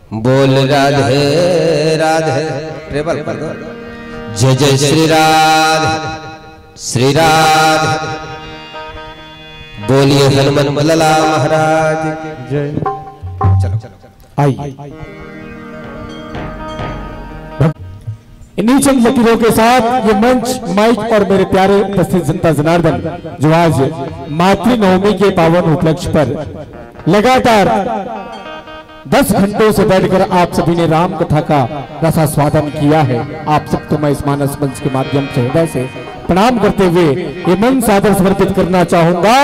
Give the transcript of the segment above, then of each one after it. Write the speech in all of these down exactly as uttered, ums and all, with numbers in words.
बोल राधे राधे, ट्रेबल कर दो। जय जय श्री राधे, श्री राधे। बोलिए हनुमंत लला महाराज की। जय। चलो, चलो। आइए। इन्हीं चंद लकीरों के साथ ये मंच, माइक और मेरे प्यारे उपस्थित जनता जनार्दन, जो आज मातृ नवमी के पावन उपलक्ष्य पर लगातार दस घंटों से बैठकर आप सभी ने राम कथा का रसास्वादन किया है, आप सबको मैं इस मानस मंच के माध्यम से हृदय से प्रणाम करते हुए ये मंच सादर समर्पित करना चाहूंगा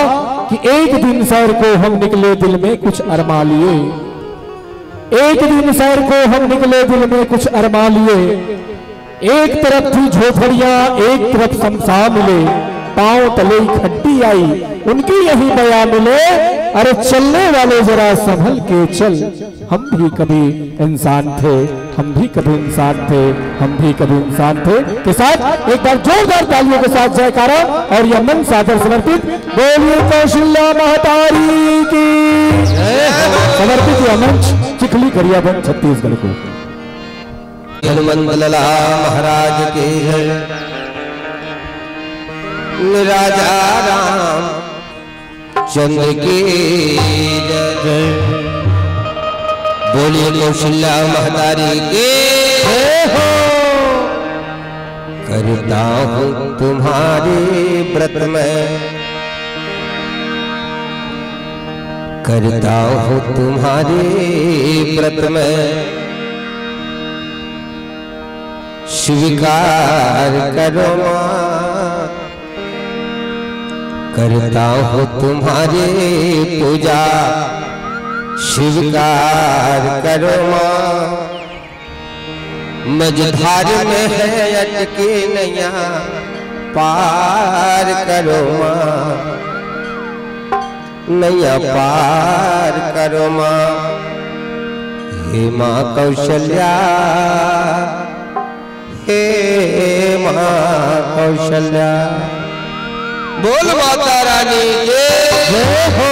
कि एक दिन सैर को हम निकले दिल में कुछ अरमा लिए, एक दिन सैर को हम निकले दिल में कुछ अरमा लिए। एक तरफ थी झोपड़ियां, एक तरफ शमशान मिले, पांव तले एक हड्डी आई, उनकी यही बया मिले। अरे चलने वाले जरा संभल के चल, हम भी कभी इंसान थे, हम भी कभी इंसान थे, हम भी कभी इंसान थे के साथ एक बार जोरदार तालियों के साथ जयकारा और यह मंच सादर समर्पित। बोलिए कौशल्या महतारी की। समर्पित यह मंच चिखली गरियाबंद छत्तीसगढ़ को। हनुमंत लला महाराज की जय। राजा रामचंद्र की जय। बोलिए कौशल्या महतारी की जय हो। करता हूँ तुम्हारे व्रत में, करता हूँ तुम्हारे व्रत में, स्वीकार करो माँ। करता हूँ तुम्हारी पूजा, स्वीकार करो माँ। मझधार में है अटकी नैया, पार करो माँ, नैया पार करो माँ। हे माँ कौशल्या, हे माँ कौशल्या। बोल माता रानी की जय हो।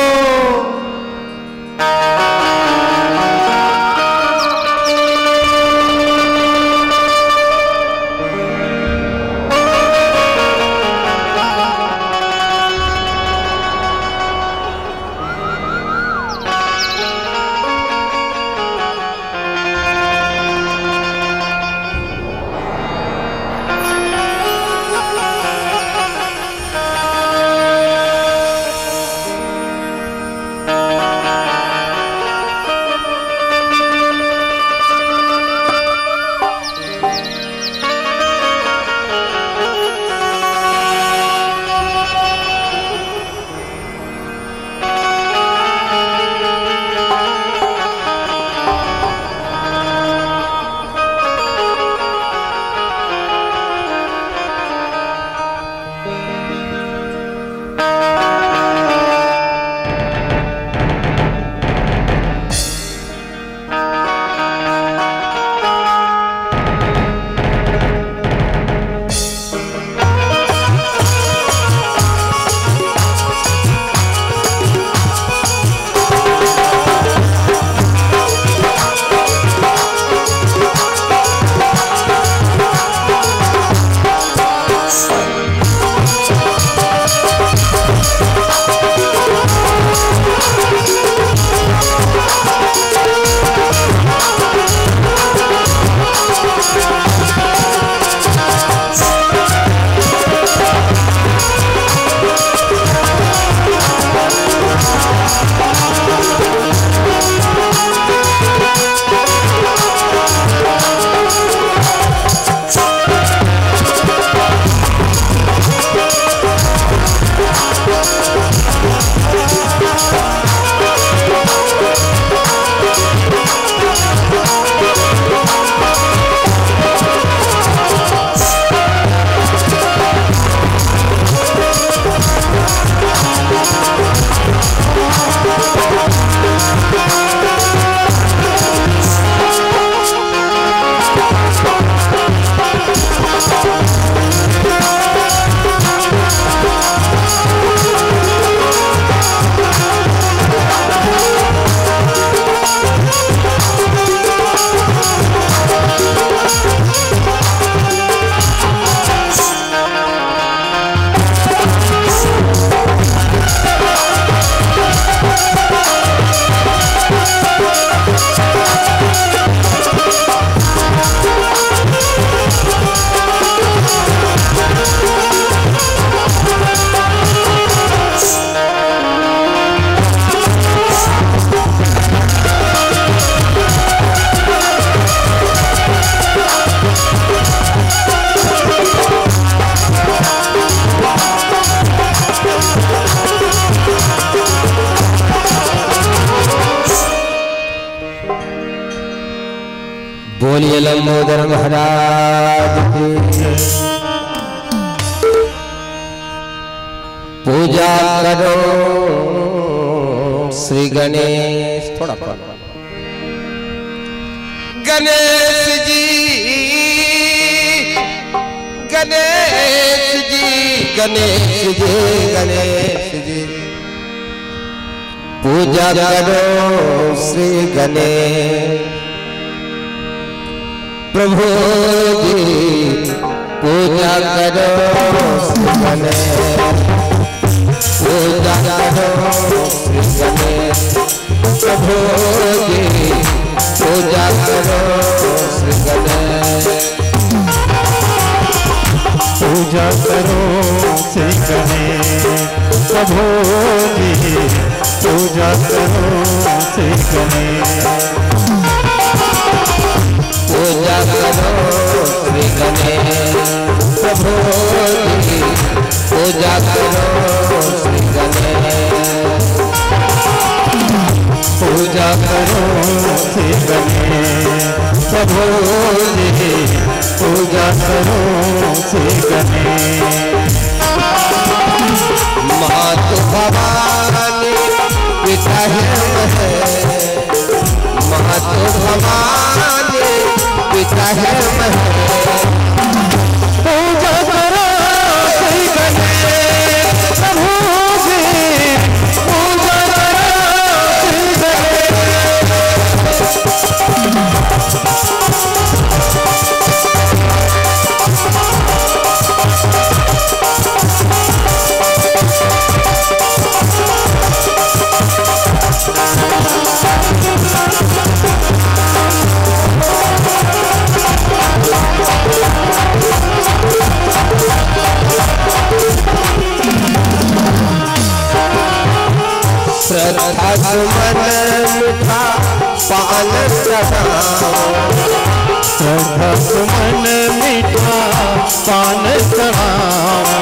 बोलिए लंबोदर महाराज की। पूजा करो श्री गणेश, थोड़ा करो। गणेश जी, गणेश जी, गणेश जी, गणेश जी। पूजा करो श्री गणेश प्रभु जी, पूजा करो श्री गणेश, पूजा करो श्री गणेश प्रभु जी, पूजा करो श्री गणेश। पूजा करो श्री गणेश प्रभु जी, पूजा करो श्री गणेश। पूजा करो श्री गणेश प्रभु जी, पूजा करो श्री गणेश। पूजा करो श्री गणेश प्रभु जी, पूजा करो श्री गणेश। मातु भवानी पिता है, मातु भवानी पिता है। पूजा करो श्री गणेश प्रभु जी, पूजा करो श्री गणेश। श्रद्धा सुमन मीठा पान चढ़ाओ। श्रद्धा सुमन मीठा पान चढ़ाओ।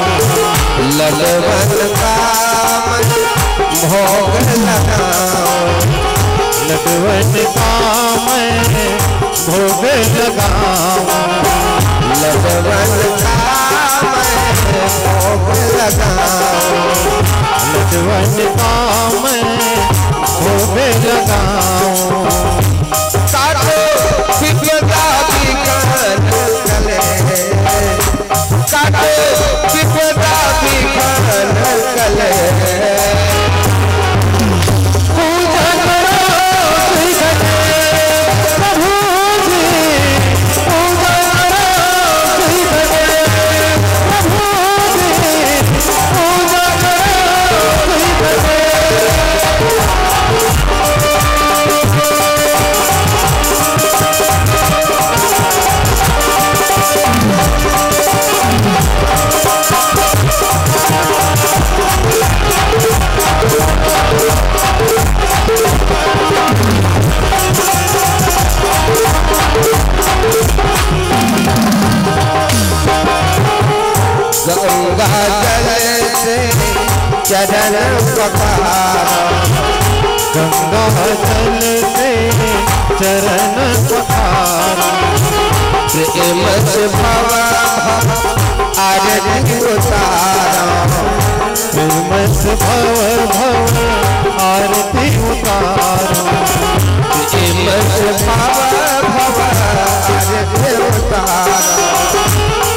ललवन का मन भोग लगाओ। ललवन का मन भोग लगाओ। ललवन का मैं भोग लगाओ। ललवन का मैं भोग लगाओ। काटो विपदा विघ्न कलेश। काटो विपदा विघ्न कलेश। पूजा करो श्री गणेश प्रभु जी, पूजा करो श्री गणेश प्रभु जी, पूजा करो श्री गणेश। गंगा जल से चरण पखारो। गंगा जल से चरण पखारो। प्रेम से भव भव आरती उतारो। प्रेम से भव भव आरती उतारो। प्रेम से भव भव आरती उतारो।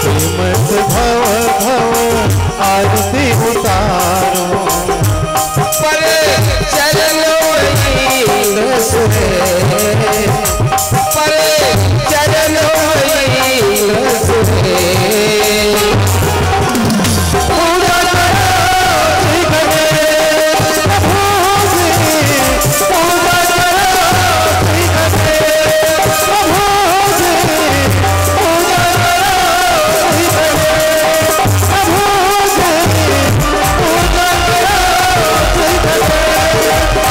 प्रेम से भव भव आरती उतारो। परे चरणों में लीन सुरे। परे चरणों में लीन सुरे। पूजा करो श्री गणेश प्रभु जी, पूजा करो श्री गणेश प्रभु जी, पूजा करो श्री गणेश प्रभु जी, पूजा करो श्री गणेश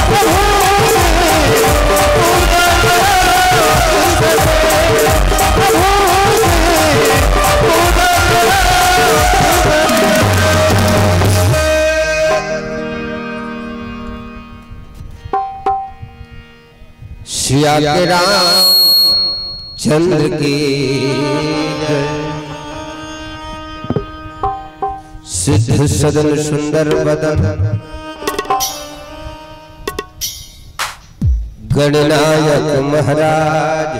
प्रभु जी, पूजा करो श्री गणेश प्रभु जी, पूजा करो श्री गणेश। सिया के राम चंद्र की जय। सिद्ध सदन सुंदर बदन, गणनायक महाराज।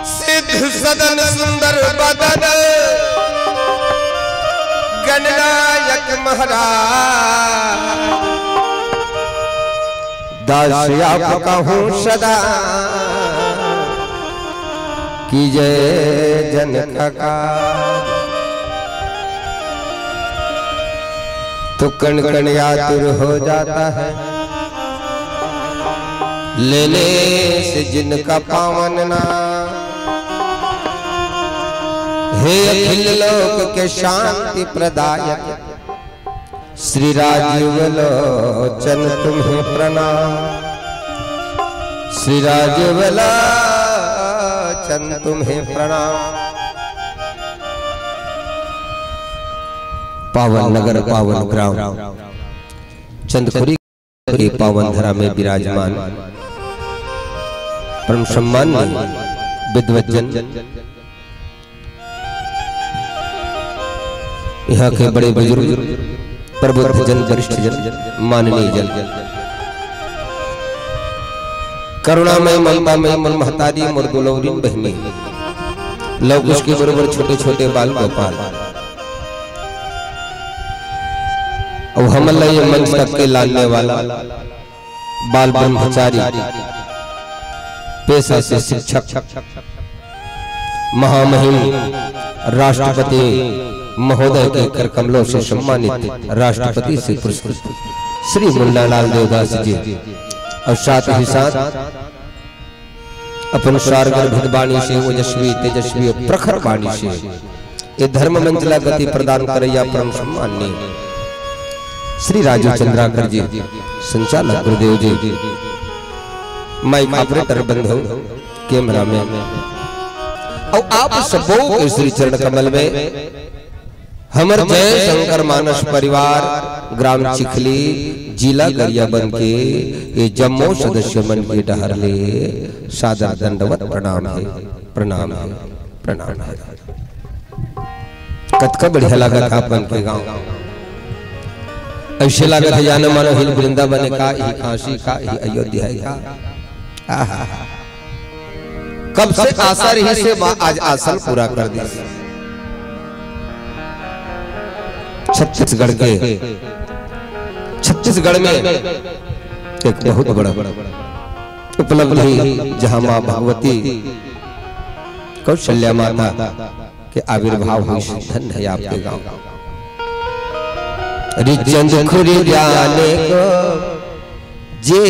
सिद्ध सदन सुंदर बदन, गणनायक महाराज। दास आपका हूँ सदा, कीजे जन का काज। तो कण कण आतुर हो जाता है लेने से जिनका पावन नाम। हे अखिल लोक के शांति प्रदायक श्री राजीव लोचन तुम्हें प्रणाम, श्री राजीव लोचन तुम्हें प्रणाम। पावन नगर पावन ग्राम चंदखुरी के पावन धरा में विराजमान परम सम्माननीय विद्वत जन, यहाँ के बड़े बुजुर्ग, प्रबुद्ध जन, वरिष्ठ जन, माननीय जन, करुणामय ममतामय मोर महतारी, मोर दुलौरिन बहिनी, लव कुश के बरोबर छोटे छोटे बाल गोपाल, अउ हमन ला ये मंच तक के लाने वाला बाल ब्रह्मचारी, पेशा से शिक्षक, महामहिम राष्ट्रपति महोदय के कर कमलों से सम्मानित राष्ट्रपति से पुरस्कृत श्री मुन्नालाल देवदास जी, और साथ ही साथ अपन सार गर्भित बाणी से, ओजस्वी, तेजस्वी और प्रखर बाणी से ये धर्म मंच ला गति प्रदान करैया परम सम्माननीय श्री राजू चंद्राकर जी, संचालक गुरुदेव जी, माइक ऑपरेटर बंधु, कैमरा मैन, और आप सबों के श्री चरण कमल में हमर जय शंकर मानस परिवार, ग्राम चिखली, जिला गरियाबंद के ये जम्मो सदस्य मन के डहर ले सादर दंडवत प्रणाम हे, प्रणाम हे, प्रणाम हे। कतका बढ़िया लागत हे आप मन के गांव। ऐसे लागत हे जानो मानो हिल वृंदावन का, ही काशी का, ही अयोध्या का। आहा। कब से आशा रहिस हे, आज आशा पूरा कर दिस। छत्तीसगढ़ के, छत्तीसगढ़ में एक बहुत बड़ा उपलब्धि, जहां मां भगवती कौशल्या माता के आविर्भाव होइस। धन्य हे आपके गांव। अरे चंद खुरी जाने को जे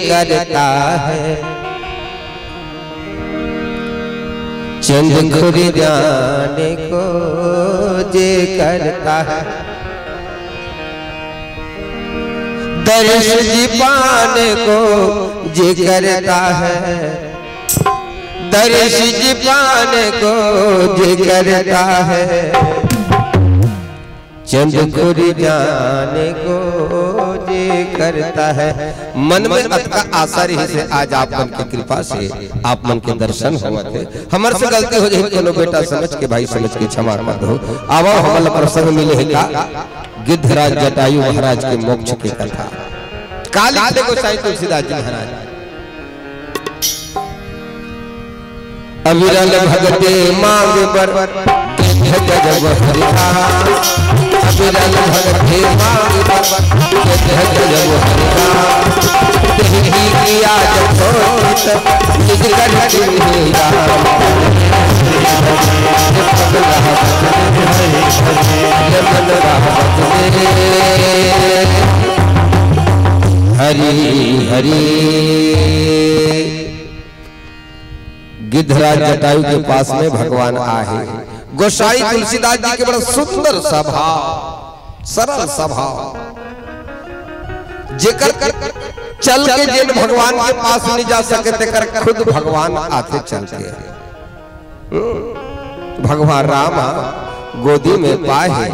करता है, चंद खुरी जाने को जे करता है, दर्श जी पाने को जे करता है, दर्श जी पाने को जे करता है, चंद खुरी जाने को जे करता है। मन में अतका आशा रहिस हे, आज आप मन के कृपा से आप मन के दर्शन होवत हे। हमर से गलती हो जाही कोनो बेटा समझ के, भाई समझ के क्षमा कर दो। आवो हमन ला प्रसंग मिले हे का, गिद्धराज जटायु महाराज के मोक्ष के कथा। का लिखथे गोसाई तुलसीदास जी महाराज? अविरल भगते मांग बर, गिद्ध गजब हरिदास। अविरल भगते मांग बर, गिद्ध गजब हरिदास। देहि किया जब सोच, निज कर तिन्हि राम। हरि हरि। गिद्धराज जटायु के पास में भगवान आहे। गोसाई तुलसीदास जी के बड़ा सुंदर स्वभाव, सरल स्वभाव, जेकर चल के जेन भगवान के पास नहीं जा सके, तेकर खुद भगवान आथे चल के। हम्म, भगवान राम गोदी में पाए हे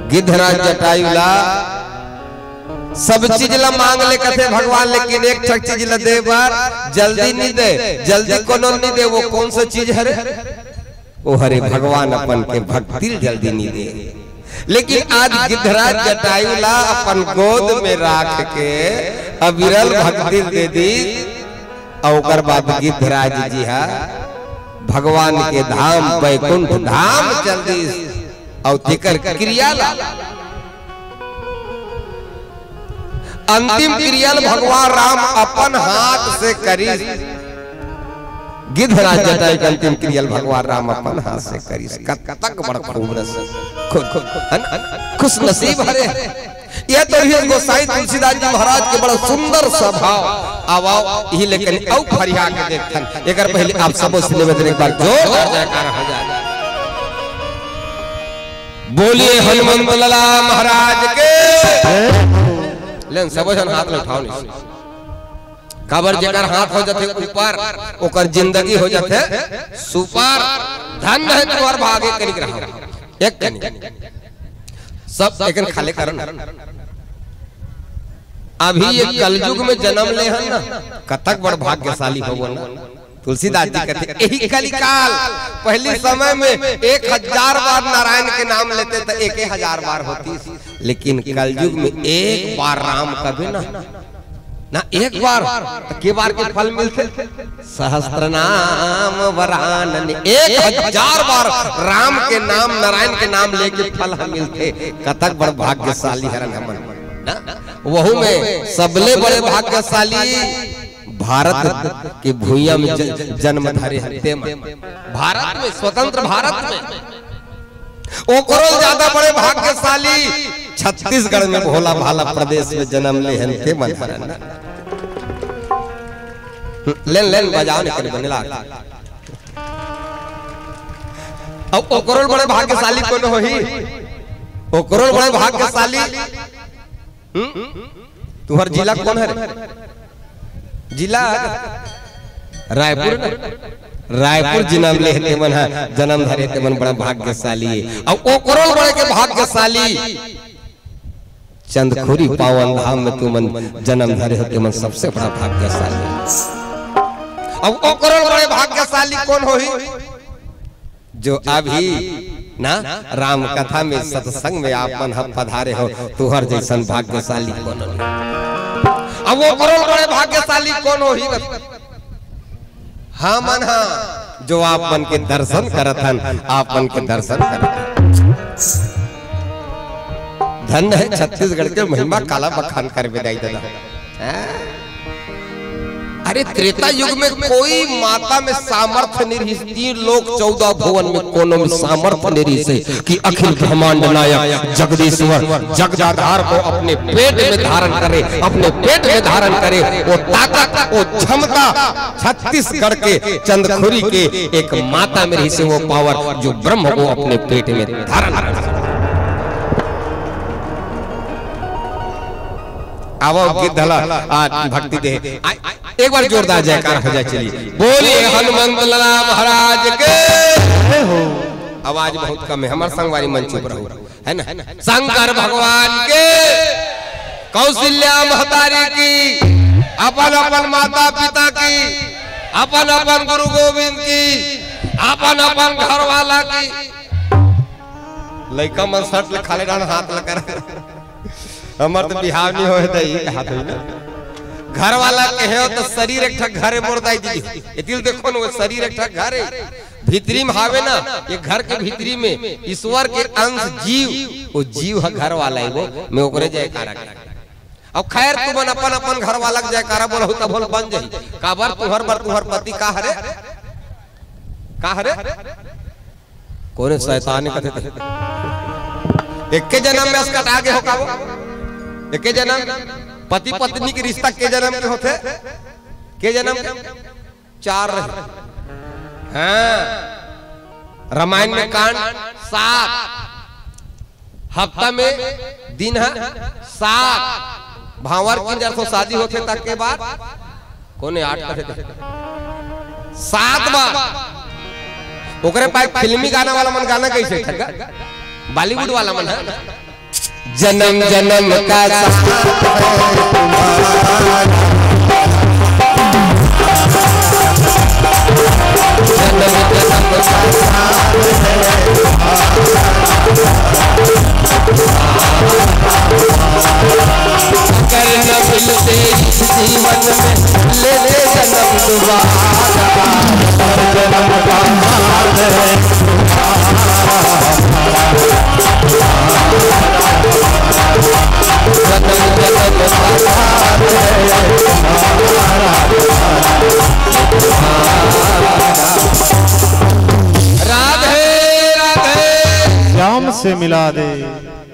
गिद्धराज जटायु ला। सब चीज ला मांग ले कथे भगवान, लेकिन एक ठक चीज ला दे बर जल्दी नहीं दे। जल्दी कोनो नहीं दे, वो कौन सा चीज हरे? वो हरे भगवान अपन के भक्ति ल जल्दी नहीं दे। लेकिन आज गिद्धराज जटायु ला अपन गोद में राख के अविरल भक्ति ल दे दी। अउ ओकर बाद गिद्धराज जी हा भगवान के धाम बैकुंठ धाम चल दिस। अउ तेकर क्रिया ला, अंतिम क्रिया ल भगवान राम अपन हाथ से करिस। गिद्धराज जटायु के अंतिम क्रिया ल भगवान राम अपन हाथ से करिस। कतक बड़ खूबसूरत, खु-, खु-, है ना? खुश नसीब हरे। ये तो ही गोसाई तुलसीदास जी महाराज के बड़ा सुंदर स्वभाव। आवा, यही लेकिन अउ फरिया के देखथन। एकर पहले आप सबो से निवेदन, एक बार जोरदार जयकारा हो जाए। बोलिए हनुमंत लाला महाराज के। लेन सबो झन हाथ ल उठाओ नहीं। काबर जेकर हाथ हो जाथे ऊपर, ओकर जिंदगी हो जाथे सुपर। धन है तुम्हार भागे कनिक रहा। एक कनिक। सब एकन खाले करन। अभी ये कलयुग में जन्म ले हन ना, कतक बड़ भाग्यशाली होबो ना। तुलसीदास जी कहते, यही कलिकाल, पहली समय में एक हजार बार नारायण के नाम लेते तो एक हजार बार होती, लेकिन कलयुग में एक बार राम कबे ना, ना एक बार, तो के बार के फल मिलते? सहस्त्र नाम वरानन, एक हजार बार राम के नाम, नारायण के नाम लेके फल ह मिलते। कतक बड़ भाग्यशाली हरन हमन ना। वहू में सबले बड़े भाग्यशाली भारत के भुइयां में ज-, जन्म धरे हन ते मन। भारत में, स्वतंत्र भारत में ओकरो ज्यादा बड़े भाग्यशाली छत्तीसगढ़ में, भोला भाला प्रदेश में जन्म ले हन ते मन हरन। लेन, लेन, बजाओ निकल बनेला। अब ओकरो बड़े भाग्यशाली कौन होही? ओकरो बड़े भाग्यशाली हम्म? तुहर जिला कौन है रे? जिला रायपुर ना? रायपुर जन्म ले हे तेमन हा, जन्म धरे तेमन बड़ा भाग्यशाली हे। अब ओकरो बड़े के भाग्यशाली चंदखुरी पावन धाम में तुमन जन्म धरे हो, तेमन सबसे बड़ा भाग्यशाली। अब ओकरो बड़े भाग्यशाली कौन होही? जो अभी ना राम कथा में, सत्संग में आप मन ह पधारे हो, तुहर जैसन भाग्यशाली कोनो नहीं। अब ओकरो बड़े भाग्यशाली कौन होही? हमन ह जो आप मन के दर्शन करत हन, आप मन के दर्शन करत हन। धन्य है छत्तीसगढ़ के महिमा, काला बखान करबे दाई ददा। हैं? अरे, त्रेता युग में कोई माता में सामर्थ्य नहीं रहिस, तीन लोक चौदह भुवन में कोनो में सामर्थ्य नहीं रहिस कि अखिल ब्रह्मांड नायक जगदीश्वर जगदाधार को अपने पेट में धारण करे, अपने पेट में धारण करे। वो ताकत, वो क्षमता छत्तीसगढ़ के चंदखुरी के एक माता में रहिस, वो पावर जो ब्रह्म को अपने पेट में धारण करे। आवो गिद्ध ला आज भक्ति दे। आ, एक बार जोरदार जयकार हो जाए, चलिए। बोलिए हनुमंत लाला महाराज के। जय हो। आवाज बहुत कम है, हमारे संगवारी मन चुप रहो, है ना? शंकर भगवान के, कौशल्या महतारी की, अपन अपन माता पिता की, अपन अपन गुरु गोविंद की, अपन अपन घर वाला की। लइका मन सट ले खाले डान हाथ लगा। हमर तो बिहाव नहीं होए त ई हाथ होई ना। घर वाला कहे हो तो शरीर एक ठक घर है मोर दाई दीदी। एतिल देखो न, वो शरीर एक ठक घर है। भीतरी में हावे ना, ये घर के भीतरी में ईश्वर के अंश जीव, वो जीव ह घर वाला है, वो मैं ओकरे जयकारा के। अब खैर, तुमन अपन अपन घर वाला के जयकारा बोलहु तब होल बन जाही। काबर तुहर बर तुहर पति का हरे? का हरे? कोने शैतान कथे थे? एके जन्म में असकट आगे हो का वो? एके जन्म? पति पत्नी के रिश्ता के जन्म के होथे? के जन्म के? चार रहे। हाँ। रामायण में कांड सात। हफ्ता में दिन ह सात। भांवर किंजर तो शादी होथे तक के बाद कोने आठ कथे थे? सात बार। ओकरे पास फिल्मी गाना वाला मन गाना कैसे ठगा? बॉलीवुड वाला मन है। जन्म जन्म का साथ है तुम्हारा, जन्म जन्म का साथ है तुम्हारा। अगर न मिलते इस जीवन में, लेते जन्म दोबारा। जन्म का साथ है तुम्हारा। राधे राधे। श्याम से मिला दे।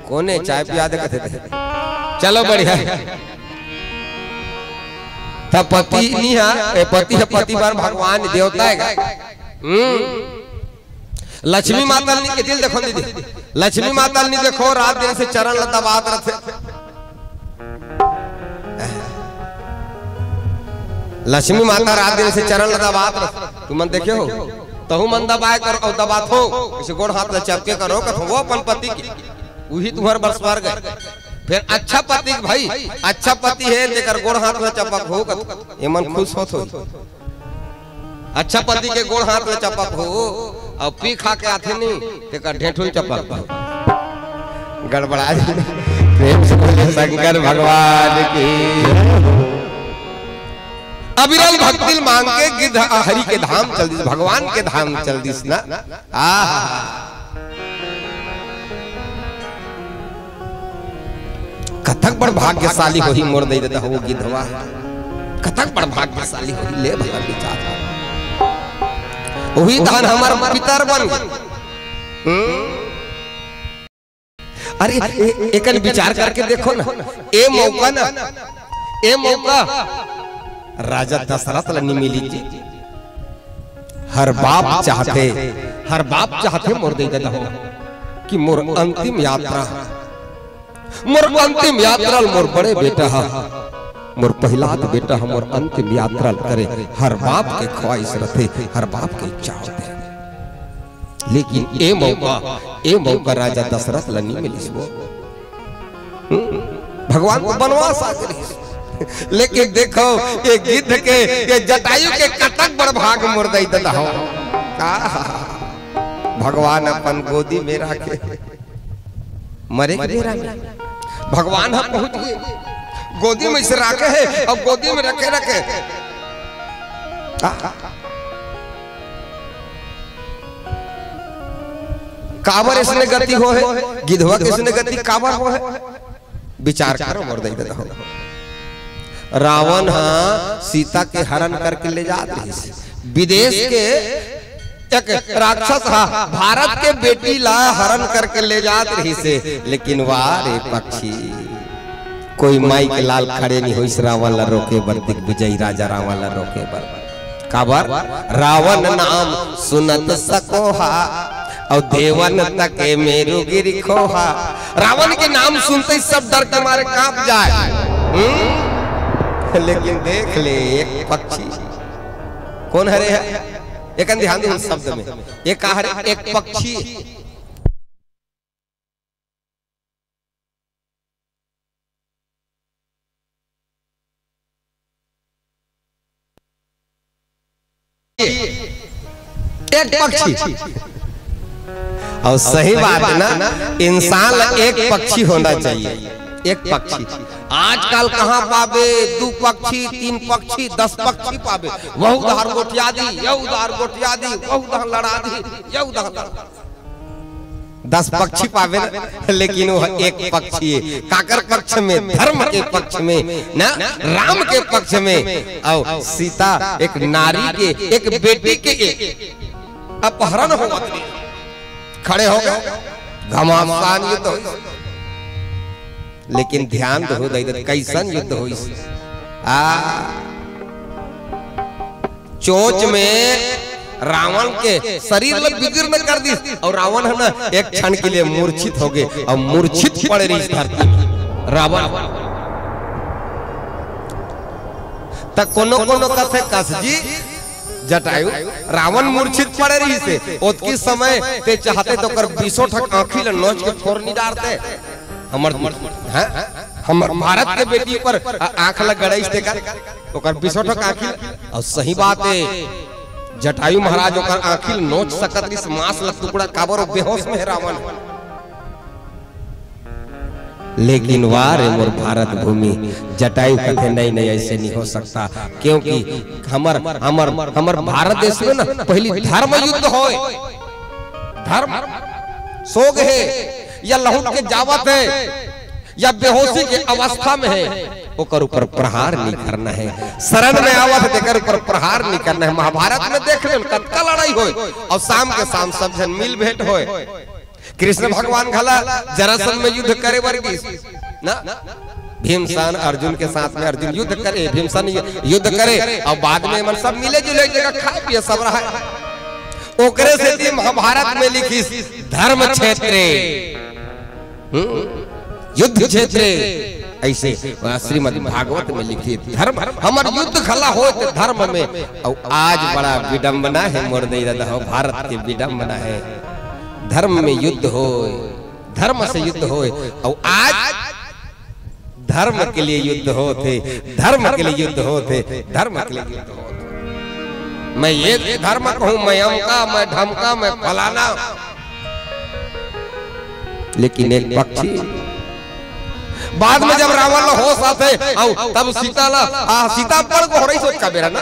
कोने चाय पिया दे कथे थे। चलो बढ़िया। तब पति नहीं है, ए, पति है, पति बर भगवान देवता है। हम्म। लक्ष्मी माता ल नी के दिल देखो दीदी, लक्ष्मी माता ल नी देखो, रात दिन से चरण ल दबात रथे। लक्ष्मी माता रात दिन से चरण ल दबात रथे, तुमन देखे हो? तहू मन दबाए करो अउ दबात हो, इसे गोड़ हाथ ल चपके करो, कथो वो अपन पति के, उही तुम्हर बर स्वर्ग है। फिर अच्छा पति के भाई, अच्छा पति है, तेकर गोड़ हाथ ल चपक हो, कथो एमन खुश होत हो। अच्छा पति के गोड़ हाथ ल चपक हो, अउ पी खा के आथे नहीं, तेकर ढेठुल चपक हो। गड़बड़ा जी। प्रेम से बोले शंकर भगवान की। अविरल भक्ति ल मांग के गिद्ध हरि के धाम चल दिस, भगवान के धाम चल दिस ना। आहा। कतक बड़ भाग्यशाली होही मोर दई ददा हो गिद्धवा, कतक बड़ भाग्यशाली होही, ले भला विचार। उही धान हमर पितर बन गे। हम्म? अरे, ए-, एकन विचार करके देखो ना, ए मौका ना, ए मौका राजा दशरथ ल नी मिली जी। हर बाप चाहथे, हर बाप चाहथे मोर दई ददा हो कि मोर अंतिम यात्रा, मोर अंतिम यात्रा ल मोर बड़े बेटा ह, मोर पहिलाद बेटा ह, मोर अंतिम यात्रा ल करे, हर बाप के ख्वाहिश रथे, हर बाप के इच्छा होथे। लेकिन ए मौका, ए मौका राजा दशरथ ल नी मिलिस वो। हम्म, भगवान तो बनवास आ गे रहिस। लेकिन देखो, ये गिद्ध के, ये जटायु के कतक बड़ भाग मोर दई ददा हो। आहा, भगवान अपन गोदी में राखे, मरे के बेरा में भगवान ह पहुंच गे, गोदी में से राखे हे, अब गोदी में रखे रखे। आहा। काबर इसने गति हो हे, गिधवा के इसने गति काबर हो हे? विचार करो मोर दई ददा हो। रावण ह सीता के हरण करके ले जात रहिस। विदेश के एक राक्षस ह भारत के बेटी ला हरण करके ले जात रहिस हे, लेकिन वाह रे पक्षी, कोई माई के लाल खड़े नहीं होइस रावण ला रोके बर, दिग्विजयी राजा रावण ला रोके बर। काबर? रावण नाम सुनत सकोहा, अउ देवन तके मेरु गिरि खोहा। रावण के नाम सुनते ही सब डर के मारे कांप जाए। हम्म? लेकिन देख ले एक पक्षी, कोन हरे हे? एकन ध्यान दे शब्द में, ये का हरे? एक पक्षी। एक पक्षी। अउ सही बात हे ना, इंसान ला एक पक्षी होना चाहिए, एक पक्षी। आजकल कहाँ पाबे दू पक्षी, तीन पक्षी, दस पक्षी पाबे, वहू धार गोठिया दी, यहू धार गोठिया दी, वहू धार लड़ा दी, यहू धार लड़ा दी। दस पक्षी पाबे ना, लेकिन वो एक पक्षी हे। काकर पक्ष में? धर्म के पक्ष में ना, राम के पक्ष में। अउ सीता एक नारी के, एक बेटी के अपहरण होवत हे। खड़े हो गे, घमासान युद्ध होइस। लेकिन ध्यान दो दई दे, कैसन युद्ध होइस। आ, चोंच में रावण के शरीर ल विदीर्ण कर दिस, अउ रावण ह ना एक क्षण के लिए मूर्छित हो गे, अउ मूर्छित पड़े रहिस धरती में रावण। त कोनो कोनो कथे, कस जी जटायु, रावण मूर्छित पड़े रहिस हे, ओतकी समय ते चाहते त ओकर बीसों ठक आँखी ल नोच के फोर नी डारते। हमर, हाँ? हमर भारत के बेटी पर आ-, आँख ला गड़ाइस तेकर, ओकर बिसोठक आँखी ल। अउ सही बात हे, जटायु महाराज ओकर आँखी ल नोच सकत रिस, मांस ला टुकड़ा, काबर ओ बेहोश में हे रावण। लेकिन वाह रे मोर भारत भूमि, जटायु कथे, "नहीं, नहीं, ऐसे नहीं हो सकता, क्योंकि हमर, हमर, हमर भारत देश में ना पहली धर्म युद्ध होय, धर्म सोग हे या लहुट के जावत हे या बेहोशी के अवस्था में हे, ओकर ऊपर प्रहार नहीं करना हे। शरण में आवत हे, तेकर ऊपर प्रहार नहीं करना हे।" महाभारत में देख ले, कतका लड़ाई होय अउ शाम के शाम सब झन मिल भेंट होय। कृष्ण भगवान घला जरासंध में युद्ध करे बर गिस ना, भीमसेन अर्जुन के साथ में अर्जुन युद्ध करे, भीमसेन यु-, युद्ध करे, अउ बाद में मन सब मिले जुले एक जगह खाए पिए सब रहे। ओकरे सेती महाभारत में लिखिस धर्म क्षेत्रे, हम्म, युद्ध क्षेत्रे। ऐसे श्रीमद् भागवत में लिखिस धर्म, हमर युद्ध घला होय त धर्म में। अउ आज बड़ा विडंबना हे मोर दई ददा हो, भारत के विडंबना हे। धर्म में युद्ध होय, धर्म से युद्ध होय, अउ आज धर्म के लिए युद्ध होत हे, धर्म के लिए युद्ध होत हे, धर्म के लिए युद्ध होत हे। मैं ये धर्म कहूं, मैं अमका, मैं ढमका, मैं फलाना। लेकिन एक पक्षी, बाद में जब रावण ला होश आथे, अउ तब सीता ला, आ, सीता पड़ को हो रही सोच का बेरा ना।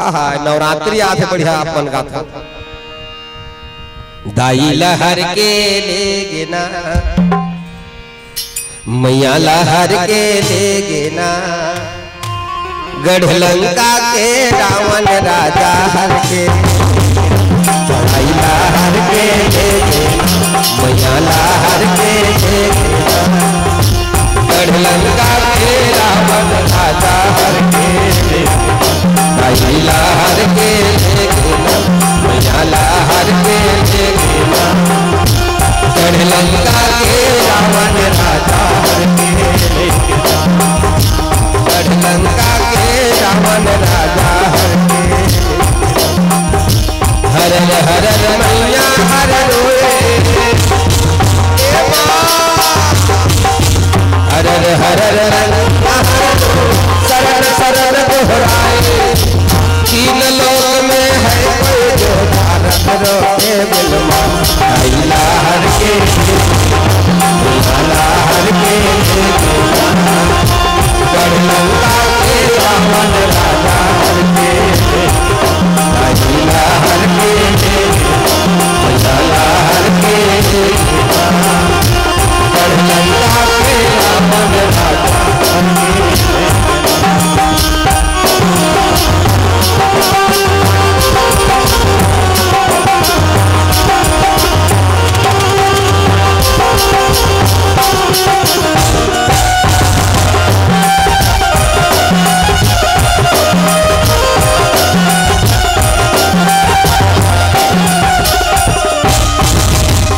आहा, नवरात्रि आथे बढ़िया आप मन गाथा। दाई ला हर के ले गे ना, मैया ला हर के ले गे ना, गढ़ लंका के रावण राजा हर के, दाई ला हर के ले गे ना, मैया ला हर के ले गे ना। गढ़ लंका के रावण राजा हर के, दाई ला हर के ले गे ना, मैया ला हर के ले गे ना। गढ़ लंका के रावण राजा हर के ले गे ना। गढ़ लंका के रावण राजा हर के ले गे ना। हर हर हर मैया हर रोए। ए माँ। हर हर हर मैया हर रोए। शरण शरण दोहराए। तीन लोक में है कोई जो तारक रोके बिलमा। आइला हर के, आइला हर के, गढ़ लंका के रावण राजा हर के, आइला हर के, आइला हर के, गढ़ लंका के रावण राजा हर के।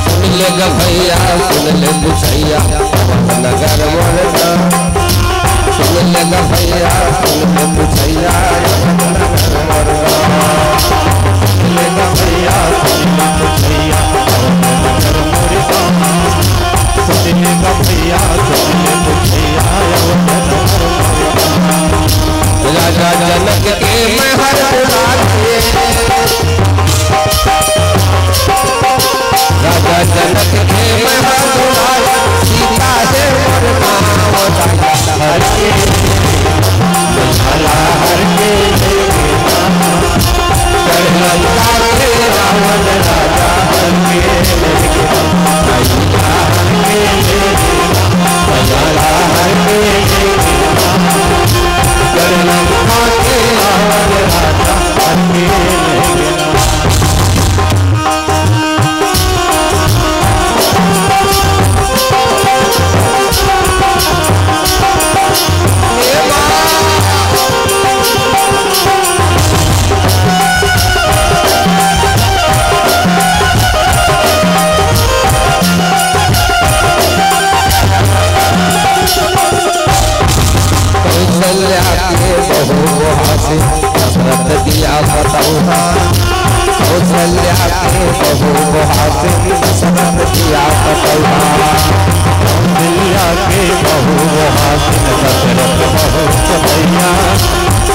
सुन ले ग भैया, सुन ले पुछैया, अवध नगर मोर गाँव। सुन ले ग भैया, सुन ले पुछैया, अवध नगर मोर गाँव। सुन ले ग भैया, सुन ले पुछैया, अवध नगर मोर गाँव। सुन ले ग भैया, सुन ले पुछैया, अवध नगर मोर गाँव। राजा जनक के महल राजे। राजा जनक के महल दुलार, सीता हे मोर नाम, राजा हर के, भला हर के, गढ़ लंका के रावण राजा हर के, भला हर के, भला हर के, गढ़ लंका के रावण राजा हर के। कौशल्या के बहु गुहासी, दशरथ दिया बताऊँ। कौशल्या के बहू मोहासिन दशरथ जिया पतोहा। कौशल्या के बहू मोहासिन दशरथ बहू पतोहा।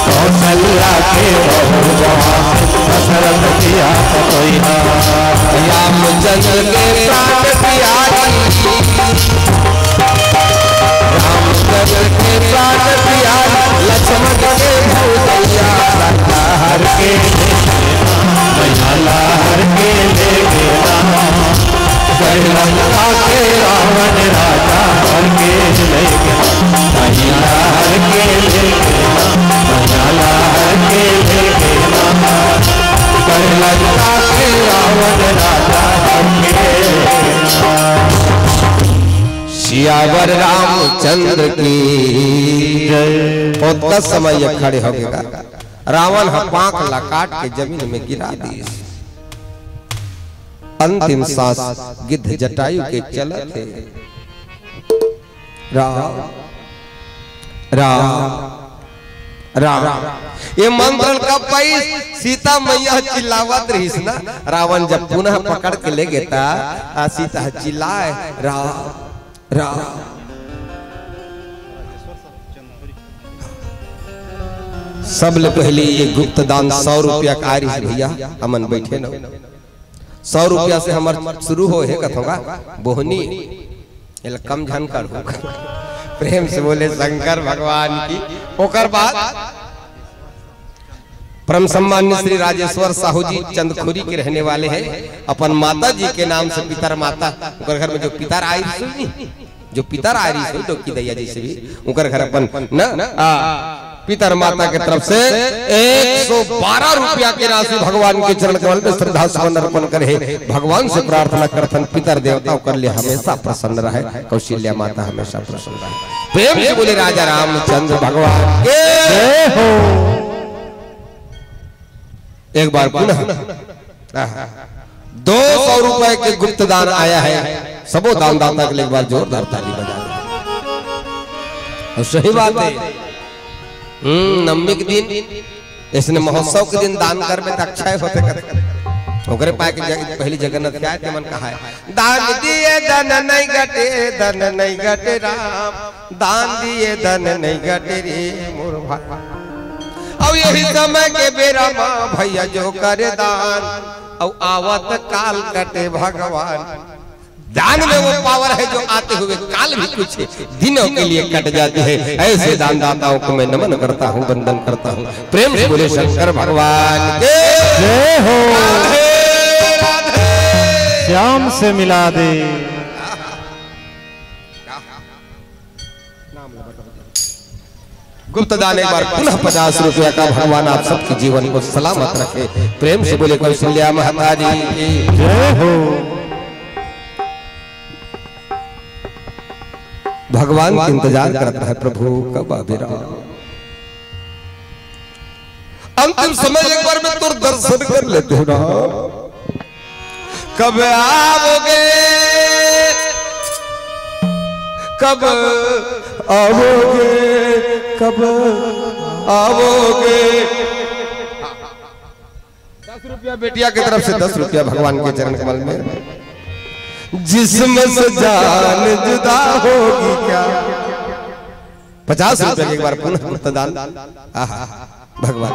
कौशल्या के बहू मोहासिन दशरथ जिया पतोहा। रामचंद्र के प्राण प्यारी, रामचंद्र के प्राण प्यारी, लक्ष्मण के भूलैया, राजा हर के मैया लाल के ले गेला। लंका के रावण राजा हर के ले गेला। मैया हर के ले गेला। मैया लाल के ले गेला। लंका के रावण राजा हर के ले गेला। सियावर रामचंद्र की जय। ओतका समय ये खड़े हो गए, रावण ह पांख ला काट के जमीन में गिरा दिस। अंतिम सांस गिद्ध जटायु के चलत हे। राम, राम, राम। ये मंत्र कब पाइस? सीता मैया चिल्लावत रहिस ना, रावण जब पुनः पकड़ के ले गे ता, आ सीता चिल्लाए, राम, राम। सबले पहले ये गुप्त दान सौ रुपया का आय रिहिस भैया, हमन बैठे न, सौ रुपया से हमर शुरू हो हे कथों का बोहनी, एला कम झन कर। प्रेम से बोले शंकर भगवान की। ओकर बाद परम सम्मान्य श्री राजेश्वर साहू जी चंदखुरी के रहने वाले हैं, अपन माता जी के नाम से पितर माता, ओकर घर में जो पितर आय रिहिस, जो पितर आय रिहिस, डोकी दैया जैसे भी, ओकर घर अपन न, आ, पितर माता के तरफ से एक सौ बारह रुपया के राशि भगवान के चरण कमल में श्रद्धा सुमन अर्पण करे हे। भगवान से प्रार्थना करथन, पितर देवता ओकर लिए हमेशा प्रसन्न रहे, कौशल्या माता हमेशा प्रसन्न रहे। प्रेम से बोले राजा रामचंद्र भगवान के जय हो। एक बार पुनः दो सौ रुपए के गुप्त दान आया है, सबो दानदाता के लिए एक बार जोरदार ताली बजा दो। और सही बात है, हम्म, नवमी के दिन, इसने महोत्सव के दिन दान करबे त अक्षय होथे कथे। ओकरे पाए के जग-, पहली जगन्नाथ के आय, तेमन कहा है, दान दिए धन नहीं घटे, धन नहीं घटे राम, दान दिए धन नहीं घटे रे मोर भाई। अब यही समय के बेरा मा भैया जो करे दान, अब आवत काल कटे भगवान। दान में वो पावर है जो आते हुए काल भी कुछ दिनों के लिए कट जाती है। ऐसे दानदाताओं को मैं नमन करता हूँ, वंदन करता हूँ। प्रेम से बोले शंकर भगवान के जय हो। राधे, राधे। श्याम से मिला दे। गुप्त दान एक बार पुनः पचास रुपया का। भगवान आप सबके जीवन को सलामत रखे। प्रेम से बोले कौशल्या माता जी की जय हो। भगवान के इंतजार करता है प्रभु, कब आबे राम। अंतिम समय एक बार मैं तोर दर्शन कर लेते हो ना। कब आओगे, कब आओगे, कब आओगे? दस रुपया बेटिया की तरफ से, दस रुपया भगवान के चरण कमल में। जिस्म से जान जुदा होगी क्या? पचास रुपया के एक बार पुनः गुप्त दान। आहा, भगवान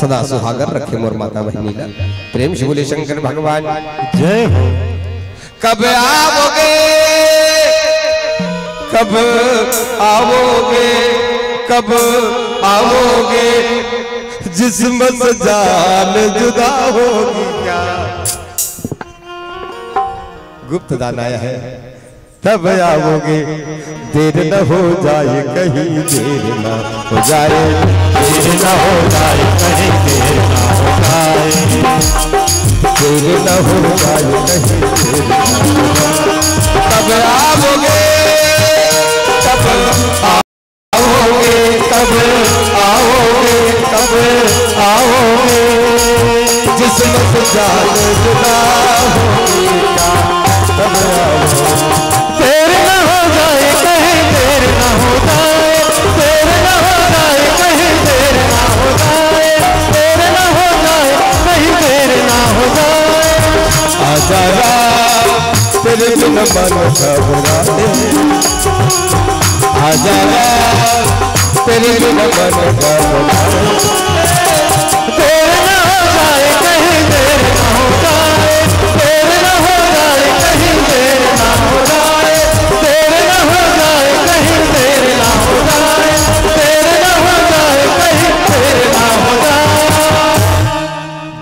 सदा सुहागर रखे मोर माता बहिनी ला। प्रेम से बोले शंकर भगवान जय हो। कब आओगे, कब आओगे, कब आओगे? जिस्म से जान जुदा होगी क्या? गुप्त दान आया है। तब आओगे, देर न हो जाए कहीं, देर न हो जाए, देर न हो जाए कहीं, देर न हो जाए, देर न हो जाए कहीं, देर न हो जाए। तब आओगे, तब आओगे, तब आओगे, तब आओगे। जिस्म से जान जुदा होगी क्या? तब आओगे। देर न हो जाए कहीं, देर न हो जाए, देर न हो जाए कहीं, देर न हो जाए, देर न हो जाए कहीं, देर न मन घबराए। आजा यार, तेरे बिन मन घबराए। देर ना हो जाए, कहीं देर ना हो जाए। देर ना हो जाए, कहीं देर ना हो जाए। देर ना हो जाए, कहीं देर ना हो जाए। देर ना हो जाए, कहीं देर ना हो जाए।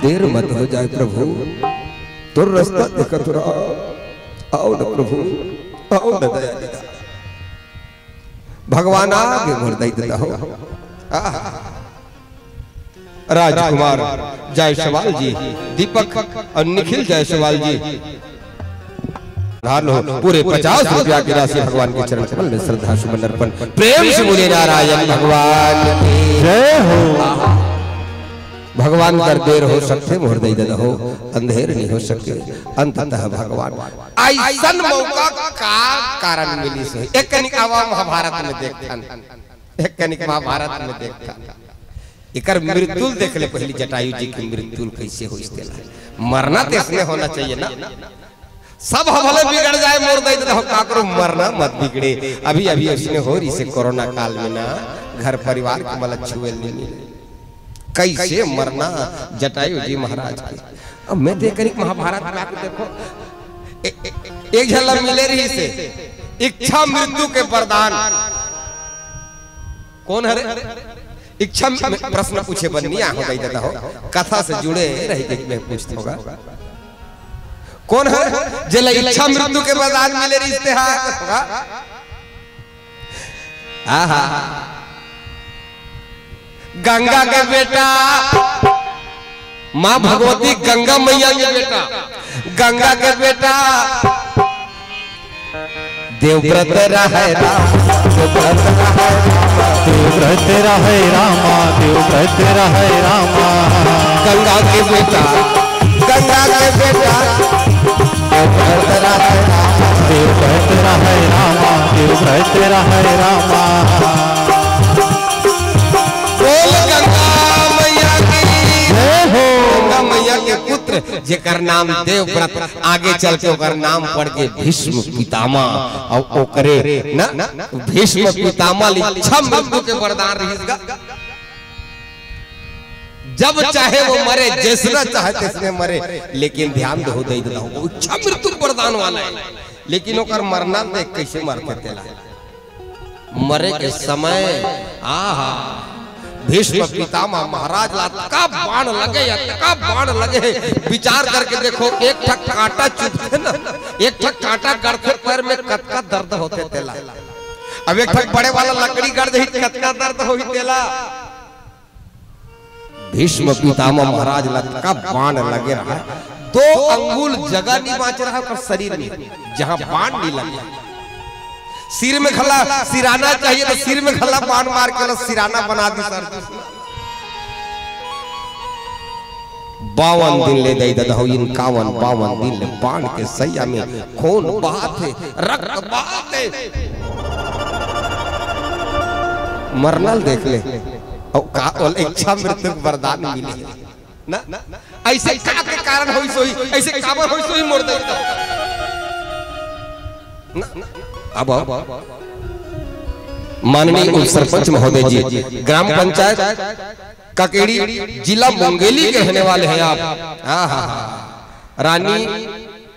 देर मत हो जाए प्रभु, तोर रास्ता देखत रहा। आओ न प्रभु, आओ न दया निधान। भगवान आगे मोर दई देता हो। आह। राजकुमार जायसवाल जी, दीपक और निखिल जायसवाल जी, धार लो पूरे पचास रुपया की राशि भगवान के चरण कमल में श्रद्धा सुमन अर्पण। प्रेम से बोले नारायण भगवान की जय हो। भगवान कर देर हो सकथे, मोर दई ददा हो, अंधेर नहीं हो सके। अंततः भगवान ऐसन मौका का कारण मिलिस हे। एक कनिक आवा महाभारत में देखथन, एक कनिक महाभारत में देखथन। एकर मृत्युल देख ले पहली, जटायु जी की मृत्युल कैसे होइस तेला। मरना तो इसने होना चाहिए ना। सब ह भले बिगड़ जाए, मोर दई ददा हो, काकरो मरना मत बिगड़े। अभी अभी उसने हो रही से कोरोना काल में ना, घर परिवार के मला छुएल नहीं मिले। कैसे मरना जटायु जी महाराज के। अब मैं देख कनिक महाभारत में आके देखो, ए-, ए-, एक झन ला मिले रही से इच्छा मृत्यु के वरदान। कौन हरे? इच्छा में प्रश्न पूछे बर नहीं आहो दई ददा हो, कथा से जुड़े रही के मैं पूछत होगा। कौन हरे जेला इच्छा मृत्यु के वरदान मिले रहिस ते हा? आहा। गंगा के बेटा, माँ भगवती गंगा मैया के बेटा, गंगा के बेटा, देवव्रत रहै राम, देवव्रत रहै राम, देवव्रत रहै रामा, देवव्रत रहै रामा। गंगा के बेटा, गंगा के बेटा, देवव्रत रहै राम, देवव्रत रहै रामा, देवव्रत रहै रामा। बोल गंगा मैया की जय हो। गंगा मैया के पुत्र जेकर नाम देवव्रत, आगे चल के ओकर नाम पड़ के भीष्म पितामह, और ओकरे ना भीष्म पितामह ल इच्छा मृत्यु के वरदान रहिस गा। जब चाहे वो मरे, जैसना चाहे तैसने मरे, लेकिन ध्यान दो दई ददा हो, वो इच्छा मृत्यु वरदान वाला है, लेकिन ओकर मरना देख कैसे मरथे तेला। मरे के समय, आहा, भीष्म पितामह महाराज ला अतका बाण लगे, अतका बाण लगे, विचार करके देखो, एक ठक कांटा चुभथे ना, एक ठक कांटा गड़थे पैर में, कतका दर्द होथे तेला। अब एक ठक बड़े वाला लकड़ी गड़ जाही, कतका दर्द होही तेला। भीष्म पितामह महाराज ला अतका बाण लगे रहा, दो अंगुल जगह नहीं बांच रहा ओकर शरीर में, जहां बाण नहीं लगे। सिर में घला सिराना चाहिए, तो सिर में घला बाण मार के ओला सिराना बना दी सर। बावन दिन ले दई ददा हो, इनकावन बावन दिन ले बाण के सैया में खून बहाथे, रक्त बहाथे। मरना ल देख ले, और का ओला इच्छा मृत्यु के वरदान मिले ना। ऐसे का के कारण होइस होही, ऐसे काबर होइस होही मोर दई ददा हो। ना, अब माननीय उप सरपंच महोदय जी, ग्राम पंचायत ककेड़ी, जिला मुंगेली के रहने वाले हैं आप। हाँ, हाँ, हाँ। रानी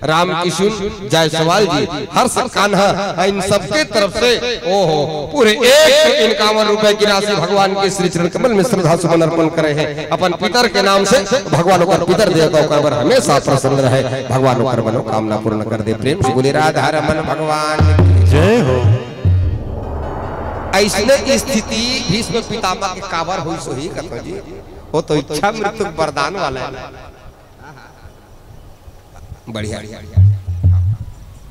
रामकिशुन जायसवाल जी, हर्ष कान्हा, हाँ, इन सबके तरफ से, ओहो, पूरे एक सौ इक्यावन रुपए की राशि भगवान के श्री चरण कमल में श्रद्धा सुमन अर्पण करे हैं। अपन पितर के नाम से भगवान ओकर पितर देवता ओकर बर हमेशा प्रसन्न रहे, भगवान ओकर मनोकामना पूर्ण कर दे। प्रेम से बोले राधा रमन भगवान की जय हो। ऐसने स्थिति भीष्म पितामह के काबर होइस होही कथो जी, वो तो इच्छा मृत्यु वरदान वाला है। बढ़िया।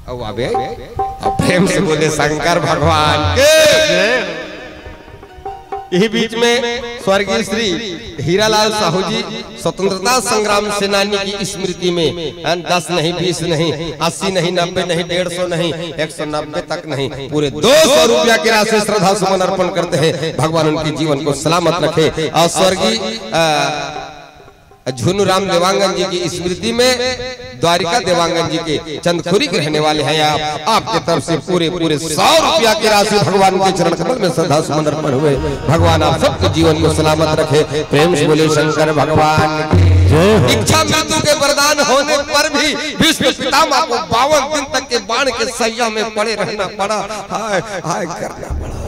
अब आबे, अब प्रेम से बोले शंकर भगवान के। यही बीच में स्वर्गीय श्री हीरालाल साहू जी स्वतंत्रता संग्राम सेनानी की स्मृति में, हाँ, दस नहीं, बीस नहीं, अस्सी नहीं, नब्बे नहीं, डेढ़ सौ नहीं, एक सौ नब्बे तक नहीं, पूरे दो सौ रुपया की राशि श्रद्धा सुमन अर्पण करते हैं। भगवान उनके जीवन को सलामत रखे। और स्वर्गीय, अ, झुनू राम देवांगन जी की स्मृति में, द्वारिका देवांगन जी के चंदखुरी के रहने वाले हैं आप। आपके तरफ से पूरे, पूरे सौ रुपया की राशि भगवान के चरण कमल में श्रद्धा सुमन अर्पण हुए। भगवान आप सबके जीवन को सलामत रखे। प्रेम से बोले शंकर भगवान की जय हो। इच्छा मृत्यु के वरदान होने पर भी भीष्म पितामह को बावन दिन तक के बाण के सैया में पड़े रहना पड़ा। हाय, हाय करना पड़ा।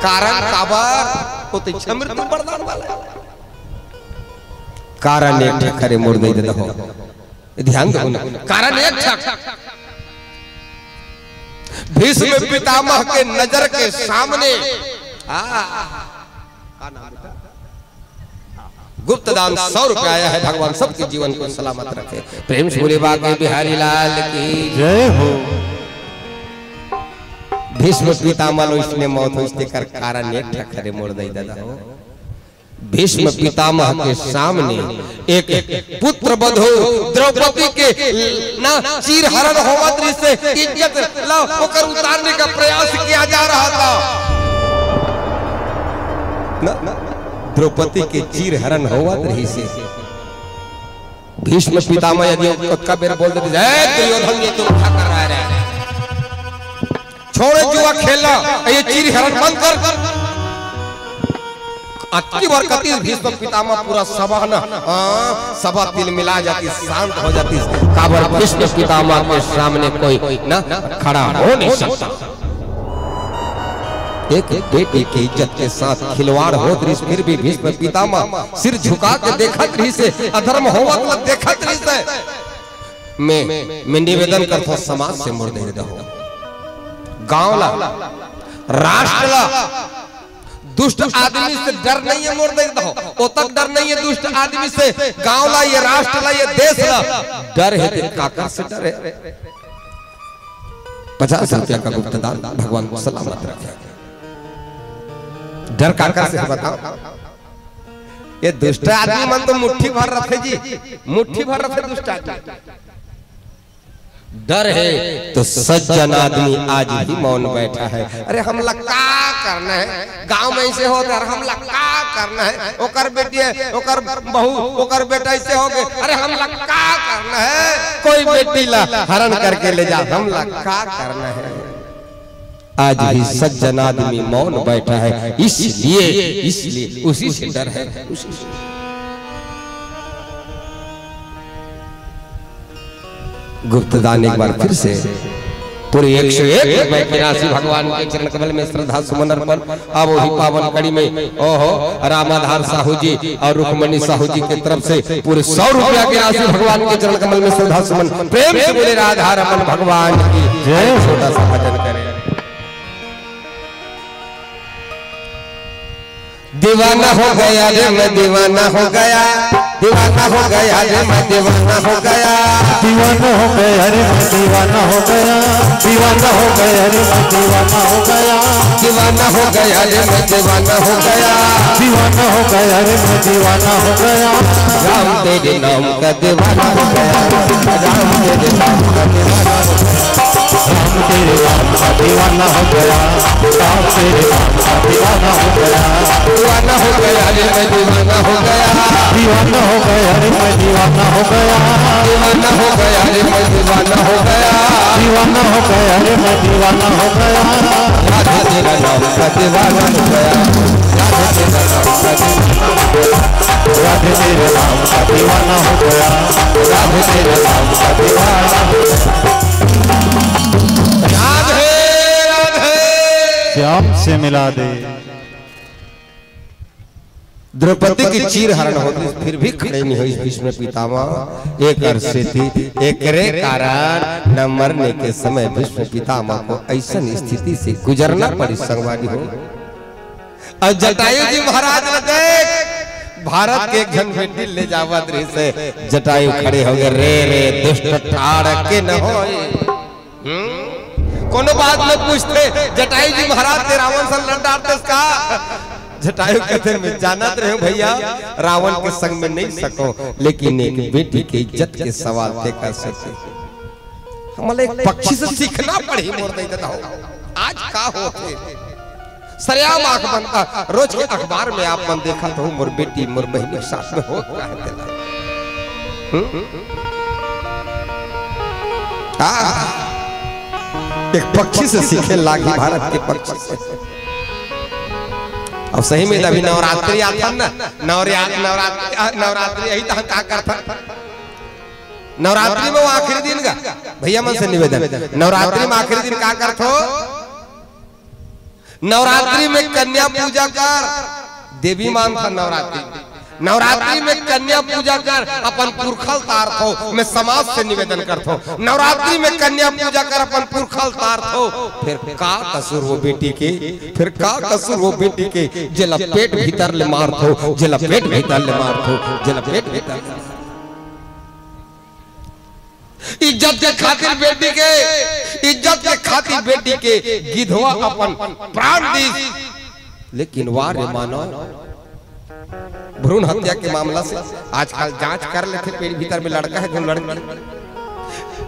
कारण काबर? वो तो इच्छा मृत्यु वरदान वाला है। कारण एक ठक हरे मोर दे दे हो। ध्यान दो ना। कारण एक ठक। भीष्म पितामह के नजर के सामने, आ, गुप्त दान सौ रुपया आया है। भगवान सबके जीवन को सलामत रखे। प्रेम से बोले बांके बिहारी लाल की जय हो। भीष्म पितामह लो इसने मौत हो, इसने कर कारण एक ठक हरे मोर दे दे हो। भीष्म पितामह के सामने एक पुत्र वधू द्रौपदी के ना चीर हरण होवत रिहिसे, इज्जत ला ओकर उतारने का प्रयास किया जा रहा था ना, द्रौपदी के चीर हरण होवत रिहिसे। भीष्म पितामह यदि ओतका बेर बोल देते, "ए दुर्योधन, ये तू क्या कर रहा है रे? छोड़ जुआ खेलना, ये चीर हरण बंद कर।" अतकी बार कति भीष्म पितामह पूरा सभा ना, हाँ, सभा तिलमिला जाती, शांत हो जाती। काबर भीष्म पितामह के सामने कोई ना खड़ा हो नहीं सकता। एक बेटी की इज्जत के साथ खिलवाड़ होत रिहिस, फिर भी भीष्म पितामह सिर झुका के देखत रिहिसे, अधर्म होवत ला देखत रिहिसे। मैं, मैं निवेदन करथों समाज से मोर दे दे हो। गांव ला, राष्ट्र ला, दुष्ट आदमी से डर नहीं है मोर दे दे हो। ओतक डर नहीं है दुष्ट आदमी से। गांव ला, ये राष्ट्र ला, ये देश ला डर है, ते काकर से डर है? पचास रुपया का गुप्त दान, भगवान को सलामत रखे। डर काकर से बताओ? ये दुष्ट आदमी मन तो मुट्ठी भर रखे जी, मुट्ठी भर रखे दुष्ट आदमी। डर है तो सज्जन आदमी आज भी मौन बैठा है। अरे हमला का करना है, गांव में ऐसे होत हे, अरे हमला का करना है, ओकर बेटी है, ओकर बहू, ओकर बेटा ऐसे हो गए, अरे हमला का करना है, कोई बेटी ला हरण करके ले जा, हमला का करना है। आज भी सज्जन आदमी मौन बैठा है, इसलिए, इसलिए उसी से डर है, उसी से। गुप्त दान एक बार फिर से पूरे एक सौ एक रुपए की राशि भगवान के चरण कमल में श्रद्धा सुमन अर्पण। अब वही पावन कड़ी में, ओहो, रामाधार साहू जी और रुक्मणी साहू जी की तरफ से पूरे सौ रुपया की राशि भगवान के चरण कमल में श्रद्धा सुमन। प्रेम से बोले राधा रमन भगवान की जय। छोटा सा भजन करें। दीवाना हो गया रे मैं, दीवाना हो गया, दीवाना हो गया रे मैं, दीवाना हो गया। दीवाना हो गया रे मैं, दीवाना हो गया। दीवाना हो गया रे मैं, दीवाना हो गया। दीवाना हो गया रे मैं, दीवाना हो गया। दीवाना हो गया रे मैं, दीवाना हो गया। राम तेरे नाम का दीवाना हो गया, राम तेरे नाम का दीवाना हो गया। राम तेरे नाम का दीवाना हो गया, राम तेरे नाम का दीवाना हो गया। दीवाना हो गया रे मैं, दीवाना हो गया। दीवाना हो गया रे मैं, दीवाना हो गया। दीवाना हो गया रे मैं, दीवाना हो गया। दीवाना हो गया रे मैं, दीवाना हो गया। राधे तेरा नाम का दीवाना हो गया, राधे तेरा नाम का दीवाना हो गया। राधे तेरे नाम का दीवाना हो गया, राधे तेरे नाम का दीवाना हो गया। राधे, राधे। श्याम से मिला दे। द्रौपदी के चीर हरण होत रिहिस, फिर भी खड़े नहीं होइस भीष्म पितामह। एकर सेती, एकरे कारण न मरने के समय भीष्म पितामह को ऐसन स्थिति से गुजरना पड़ी संगवारी हो। अउ जटायु जी महाराज ल देख, भारत के एक झन बेटी ले जावत रिहिसे, जटायु खड़े हो गए, "रे रे दुष्ट ठाड़ के न होय।" हम्म? कोनो बात में पूछते, जटायु जी महाराज ते रावण से लड़ डारते का? जटायु कहते, "मैं जानत रहे हूँ भैया, रावण के संग में नहीं सको, लेकिन एक बेटी के इज्जत के सवाल ते कर सकते।" हमला एक पक्षी से सीखना पड़ी मोर दे देता हो। आज का होथे? सरेआम आंख बंद, आ, रोज के अखबार में आप मन देखत हो, मोर बेटी, मोर बहिनी के साथ में होत का हे तेला। हम्म? आ, एक पक्षी से सीखे लागी, भारत के पक्षी से। अब सही में अभी नवरात्रि आथन ना, नवरा-, नवरात्रि, आ, नवरात्रि यही तो हम का करथन? नवरात्रि में वो आखिरी दिन का, भैया मन से निवेदन, नवरात्रि में आखिरी दिन का करथो? नवरात्रि में कन्या पूजा कर, देवी मानथन नवरात्रि में। नवरात्रि में कन्या पूजा कर, अपन पुरखा ल तारथो। मैं समाज से निवेदन करथो, नवरात्रि में कन्या पूजा कर, अपन पुरखा ल तारथो। फिर का कसूर वो बेटी के, फिर का कसूर वो बेटी के, जेला पेट भीतर ले मारथो, जेला पेट भीतर ले मारथो, जेला पेट भीतर ले मारथो। इज्जत के खातिर बेटी के, इज्जत के खातिर बेटी के गिधवा अपन प्राण दीस। लेकिन वाह रे मानव, भ्रूण हत्या के मामला से आजकल जांच कर लेथे, पेट भीतर में लड़का हे धुन लड़की।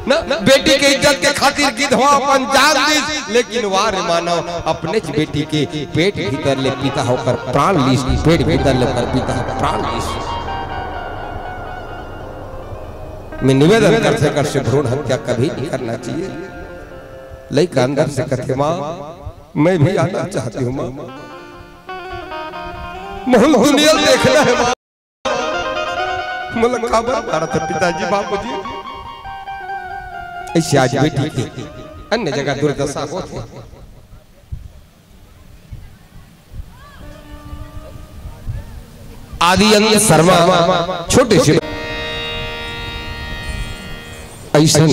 ना, बेटी के इज्जत के खातिर गिधवा अपन जान दीस, लेकिन वाह रे मानव, अपनेच बेटी के पेट भीतर ले पिता ह ओकर प्राण लीस, पेट भीतर ले ओकर पिता ह प्राण लीस। मैं निवेदन करथे कर से भ्रूण हत्या कभी नहीं करना चाहिए। लइका अंदर से कथे, "माँ, मैं भी आना चाहती हूँ माँ, मोहन दुनिया देखना है माँ, मोला काबर मारत हे पिताजी, बाबूजी।" ऐसे आज बेटी के अन्य जगह दुर्दशा होत हे। आदि अंत शर्मा छोटे से ऐसन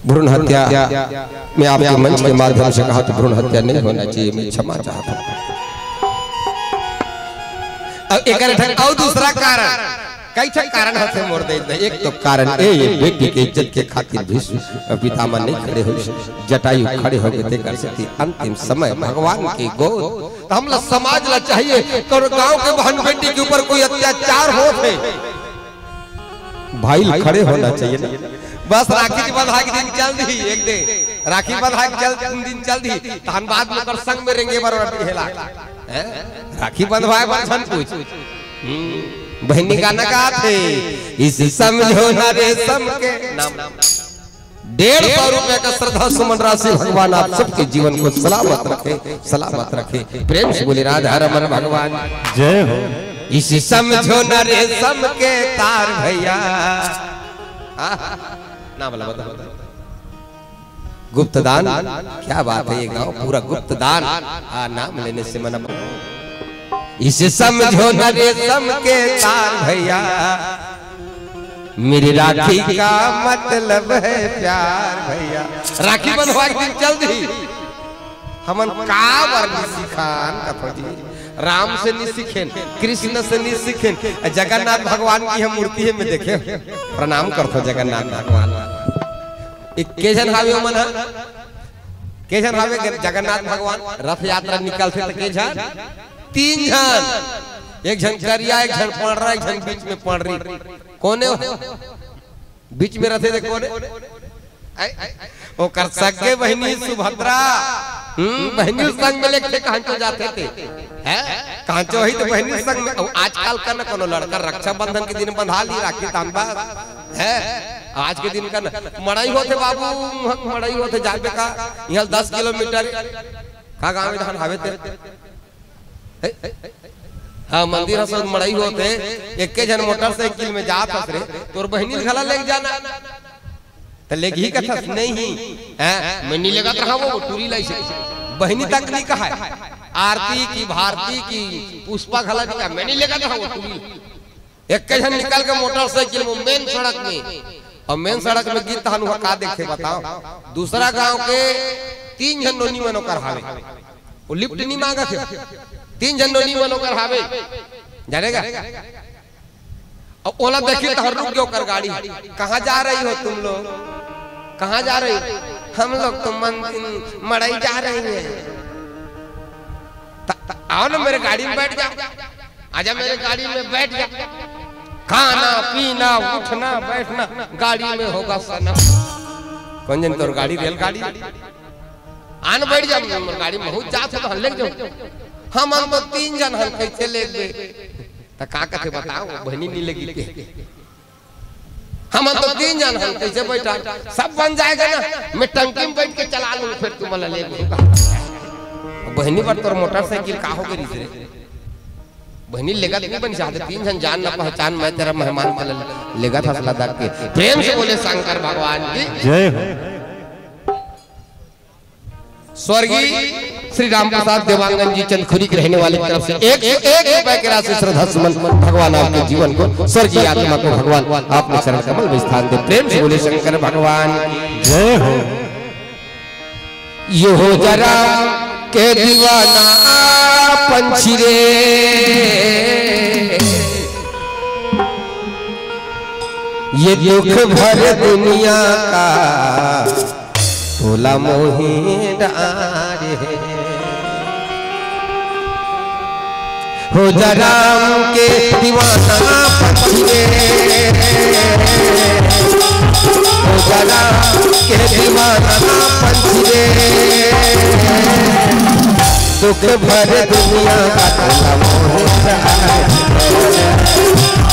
भ्रूण हत्या में आपके मंच के माध्यम से कहा तो भ्रूण हत्या नहीं होना चाहिए, मैं क्षमा चाहता हूँ। अब एक अउ दूसरा कारण कई ठन कारण होथे मोर दे दे। एक तो कारण ए, ये बेटी के इज्जत के खातिर भीष्म पितामह नहीं खड़े होइस, जटायु खड़े हो गए, तेकर सेती अंतिम समय भगवान के गोद। तो हमला समाज ला चाहिए, कोनो गांव के बहन बेटी के ऊपर कोई अत्याचार होत हे, भाई खड़े होना चाहिए ना। बस राखी के बंधा के दिन चल दी, एक दिन राखी बंधा के चल, दिन चल दी, तहन बाद में ओकर संग में रेंगे बर रटी हेला। हैं? राखी बंधवाए बर झन पूछ। हम्म, बहिनी गाना गात हे, इस समझो ना रेशम के नाम। डेढ़ सौ रुपए का श्रद्धा सुमन राशि। भगवान आप सबके जीवन को सलामत रखे, सलामत रखे। प्रेम से बोले राधा रमन भगवान जय हो। इस समझो ना रेशम के तार भैया। आहा, ना बोला, बता, बता। गुप्तदान, क्या बात है, ये गांव पूरा गुप्तदान। आ, नाम लेने से मन अब इसे समझो न रेशम के तार भैया, मेरी राखी का मतलब है प्यार भैया। राखी बंधवा के दिन चल दी। हमन का बर नी सिखान कथो जी, राम से नी सीखेन, कृष्ण से नी सीखेन, जगन्नाथ भगवान की हम मूर्ति है में देखे, प्रणाम करथो जगन्नाथ भगवान। एक के झन हावे ओमन ह? के झन हावे ग-, जगन्नाथ भगवान रथ यात्रा निकलथे त के झन? तीन झन, एक झन करिया, एक झन पंड़रा, एक झन बीच में पंड़री। कोने हो? बीच में रथे ते कोने? ऐ, ओकर सगे बहिनी सुभद्रा। हम्म, बहिनी संग में लेके कहांचो जाथे ते। हैं? कहांचो ही तो बहिनी संग में। अउ आजकल का न कोनो लड़का रक्षाबंधन के दिन बंधा ली राखी तान बस। हैं? आज के दिन का न मड़ई होथे बाबू, उहाँ मड़ई होथे जाबे का, इहाँ दस किलोमीटर का गाँव में धान हावे ते। हे? हाँ, मंदिर ह सब मड़ई होथे, एके झन मोटरसाइकिल में जात हस रे, तोर बहिनी ल घला लेके जाना। त लेगही कथस, नहीं, हैं? मैं नी लेगत रहा वो टूरी लाइसे। बहिनी तक नी कहा, आरती की, भारती की, पुष्पा घला नी कहा, मैं नी लेगत रहा वो टूरी। एक झन निकल के मोटरसाइकिल में मेन सड़क में, अउ मेन सड़क में गित तहन उहाँ का देखे बताओ, दूसरा गांव के तीन झन नोनी मन ओकर हावे, वो लिफ्ट नी मांगत हे, तीन झन नोनी मन ओकर हावे, जाने का? अउ ओला देखी तहन रुक गे ओकर गाड़ी। कहाँ जा रही हो तुम लोग? कहाँ जा रही हो? हम लोग तो मंदिर मड़ई जा रही हैं। त-, त-, आओ ना मेरे गाड़ी में बैठ जाओ। आजा मेरे गाड़ी में बैठ जा। खाना, पीना, उठना, बैठना, गाड़ी में होगा सनम। कौन जन तोर गाड़ी, रेलगाड़ी? आन बैठ जा, मोर गाड़ी में बहुत जात हे तो हम लेग जाऊं। हमन तो तीन झन हन, कैसे लेग बे? त का कथे बताओ, बहिनी नी लगी ते। हमन तो तीन झन हन, कैसे बैठा? सब बन जाएगा ना, मैं टंकी में बैठ के चला लूं, फिर तुमन ला लेग लूं। बहिनी बर तोर मोटरसाइकिल का हो गे रे? बहिनी लेगत नहीं बन चाहते, तीन झन जान ना पहचान, मैं तेरा मेहमान, तेला लेगत हस लदक के। प्रेम से बोले शंकर भगवान की जय हो। स्वर्गीय श्री राम प्रसाद देवांगन जी चंदखुरी के रहने वाले की तरफ से एक सौ एक रुपए की राशि श्रद्धा सुमन। भगवान आपके जीवन को, स्वर्गीय आत्मा को भगवान आपने चरण कमल में स्थान दे। प्रेम से बोले शंकर भगवान की जय हो। ये हो जरा के दीवाना पंछी रे, ये दुख भर दुनिया का तोला मोही डारे हे। हो जा राम के दीवाना पंछी रे, हो जा राम के दीवाना पंछी रे, दुख भर दुनिया का तोला मोही डारे हे।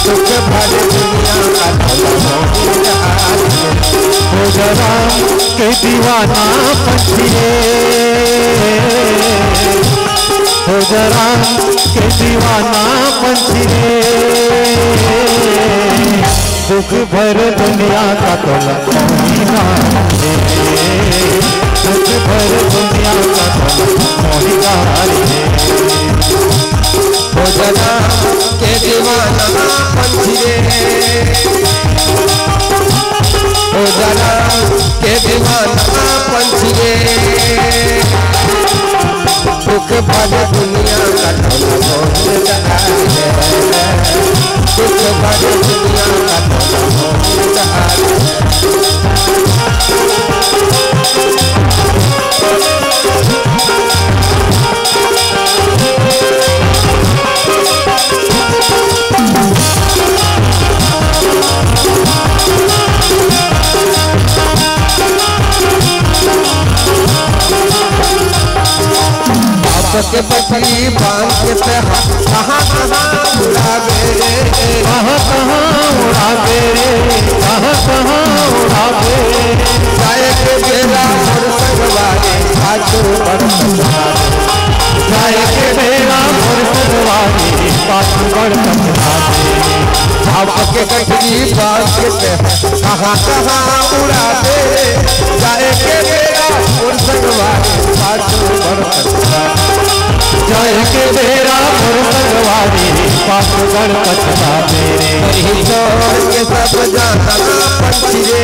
दुख भर दुनिया का तोला मोही डारे हे। हो जा राम के दीवाना पंछी रे, हो जा राम के दीवाना पंछी रे, दुख भर दुनिया का तोला मोही डारे हे, दुख भर दुनिया का तोला मोही डारे हे। हो जा राम के दीवाना पंछी रे, हो जा राम के दीवाना पंछी रे, दुख भर दुनिया का तोला मोही डारे हे, दुख भर दुनिया का तोला मोही डारे हे। बाप के बकरी बांध के ते कहाँ कहाँ उड़ावे रे, कहाँ कहाँ उड़ावे रे, कहाँ कहाँ उड़ावे। जाए के बेरा मोर संगवारी पाछू बड़ पछतावे। जाए के बेरा मोर संगवारी पाछू बड़ पछतावे। बाप के बकरी बांध के ते कहाँ कहाँ उड़ावे रे, जाए के बेरा मोर संगवारी पाछू बड़ पछतावे। जाए के बेरा मोर संगवारी पाछू बड़ पछतावे रे। करही जोर के सब जाना पंछी रे,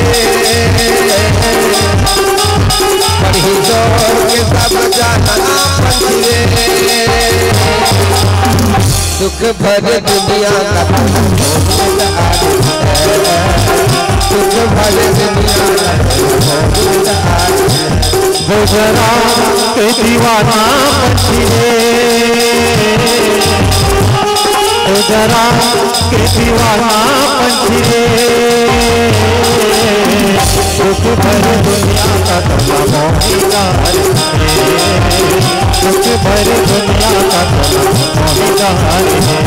करही जोर के सब जाना पंछी रे, दुख भर दुनिया का तोला मोही डारे हे, दुख भर दुनिया का तोला मोही डारे हे। हो जा राम के दीवाना पंछी रे, हो जा राम के दीवाना पंछी रे, दुख भर दुनिया का तोला मोही डारे हे, दुख भर दुनिया का तोला मोही डारे हे।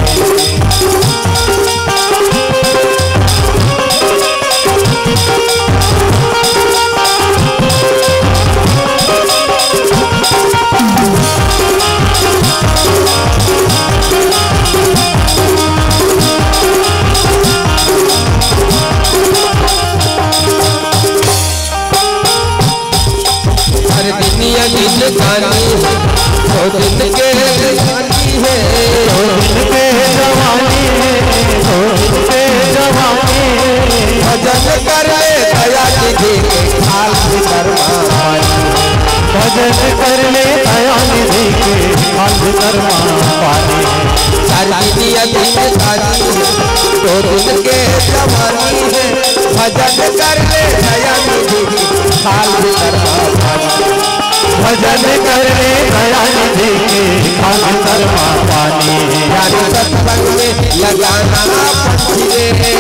हर दिन या दिन जानी है, दो दिन के जानी है, दो दिन के जवानी है, दो दिन के जवानी है। भजन कर ले दया निधि के, हाल भीतर माँ पानी। भजन कर ले दया निधि के, हाल भीतर माँ पानी। हर दिन या दिन जानी है, दो दिन के जवानी है। भजन कर ले दया निधि के, हाल भीतर माँ पानी। भजन कर ले दया निधि के, हाल भीतर माँ पानी। यार सत्संग में लगाना पंछी रे,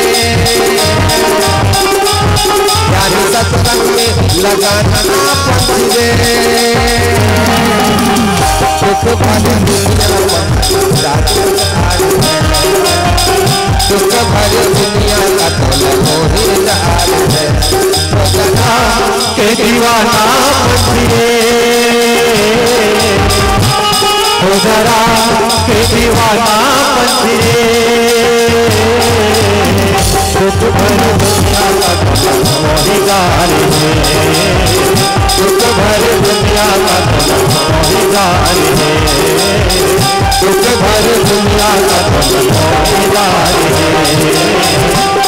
यार सत्संग में लगाना पंछी रे। भर दुनिया का तोला मोहिदार है। के दीवाना बन रे, ओ जरा के दीवाना बन रे। दुख भर दुनिया का मोहिदार है। दुख भर दुनिया का मोहिदार है। दुख भर दुनिया का मोहिदार है।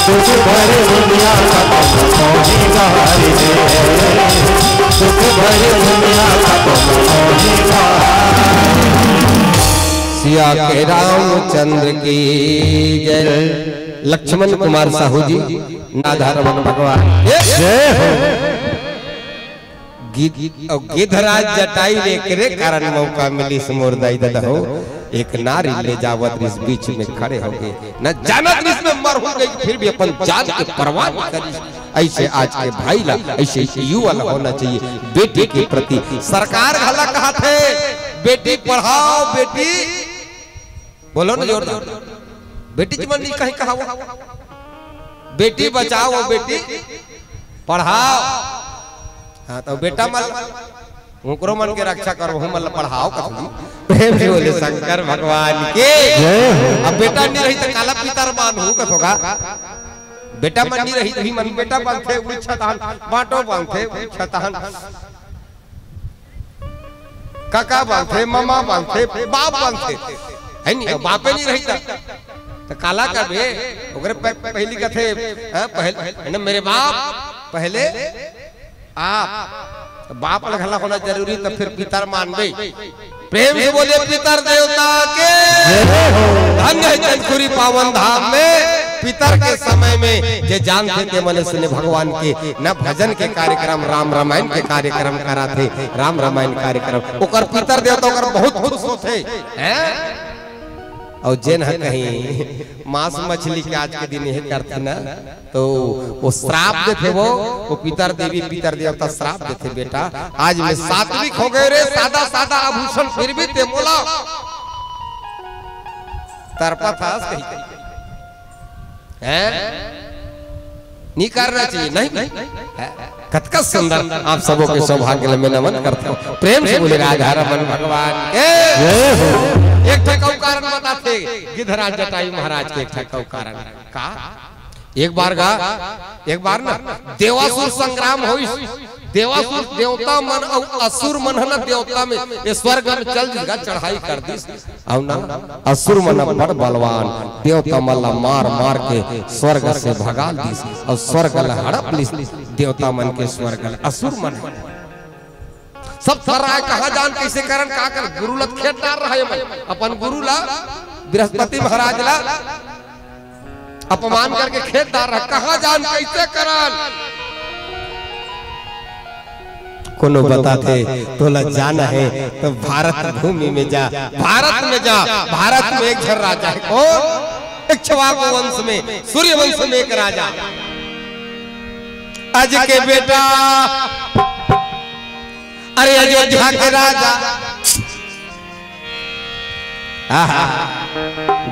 दुख भर दुनिया का मोहिदार है। दुख भर दुनिया का मोहिदार। सिया के रामचंद्र की जय। लक्ष्मण कुमार साहू जी, राधा रमन भगवान। जय हो। गिद्ध, अउ गिद्धराज जटाई रे, एकरे कारण मौका मिलिस मोर दाई ददा हो। एक नारी ले जावत रिस, बीच में खड़े हो गए, न जानत रिस में मर हो गई, फिर भी अपन जान के परवाह न करिस। ऐसे आज के भाई ला, ऐसे युवा ला होना चाहिए बेटी के प्रति। सरकार घला कहाथे, बेटी पढ़ाओ, बेटी बोलो ना जोरदार। बेटी जी मन नहीं कहीं कहा वो, बेटी बचाओ, बेटी पढ़ाओ। हाँ, तो बेटा मन, ओकरो मन के रक्षा करो, हम मन ला पढ़ाओ कथो। प्रेम से बोले शंकर भगवान के। जय हो। अब बेटा नहीं रही तो काला पितर मान हो कथो का। बेटा मन नहीं रही, तभी मन बेटा बनथे, वृक्ष तहन बांटो बनथे, वृक्ष तहन काका बनथे, ममा बनथे, बाप बनथे, है नी? अब बापे नहीं रही त, त काला कबे? ओकरे प-, पहली कथे, हाँ, पहल-, है ना, मेरे बाप, पहले आप। त बाप ल घला होना जरूरी, त फिर पितर मानबे। प्रेम से बोलिए पितर देवता के। जय हो। धन्य है चंदखुरी पावन धाम में, पितर के समय में जे जानथे ते मनुष्य ने भगवान के न भजन के कार्यक्रम, राम रामायण के कार्यक्रम कराथे, राम रामायण कार्यक्रम, ओकर पितर देवता ओकर बहुत खुश होथे, हैं? अउ जेन ह कहीं मांस मछली के आज के दिन यह करथे ना, तो वो श्राप देथे, वो, वो पितर देवी, पितर देवता श्राप देथे, "बेटा, आज मैं सात्विक हो गए रे, सादा सादा आभूषण फिर भी ते मोला तरपा था कहीं।" हैं? नहीं करना चाहिए, नहीं? हैं? कतका सुंदर, आप सबों के सौभाग्य ल मैं नमन करता हूँ। प्रेम से बोले राधा रमन भगवान के। जय हो। एक ठक अउ कारण बताथे, गिद्धराज जटायु महाराज के एक ठक अउ कारण। का? एक बार गा, एक बार ना, देवासुर संग्राम होइस। देवासुर देवता मन अउ असुर मन ह ना देवता में, ये स्वर्ग में चल दिस गा, चढ़ाई कर दिस। अउ ना, असुर मन बड़ बलवान, देवता मन ला मार मार के स्वर्ग से भगा दिस, अउ स्वर्ग ला हड़प लिस, देवता मन के स्वर्ग ला असुर मन। सब थर्राय, कहाँ जान, कैसे करन, का कर, गुरु ला खेद डार रहा है मन, अपन गुरु ला, बृहस्पति महाराज ला अपमान करके खेद डार रहा, कहाँ जान, कैसे करन। कोनो बताथे, तोला जाना है तो भारत भूमि में जा, भारत में जा। भारत में एक झन राजा है, कौन? इक्ष्वाकु वंश में, सूर्यवंश में एक राजा। अज के बेटा, अरे अयोध्या के राजा, आहा।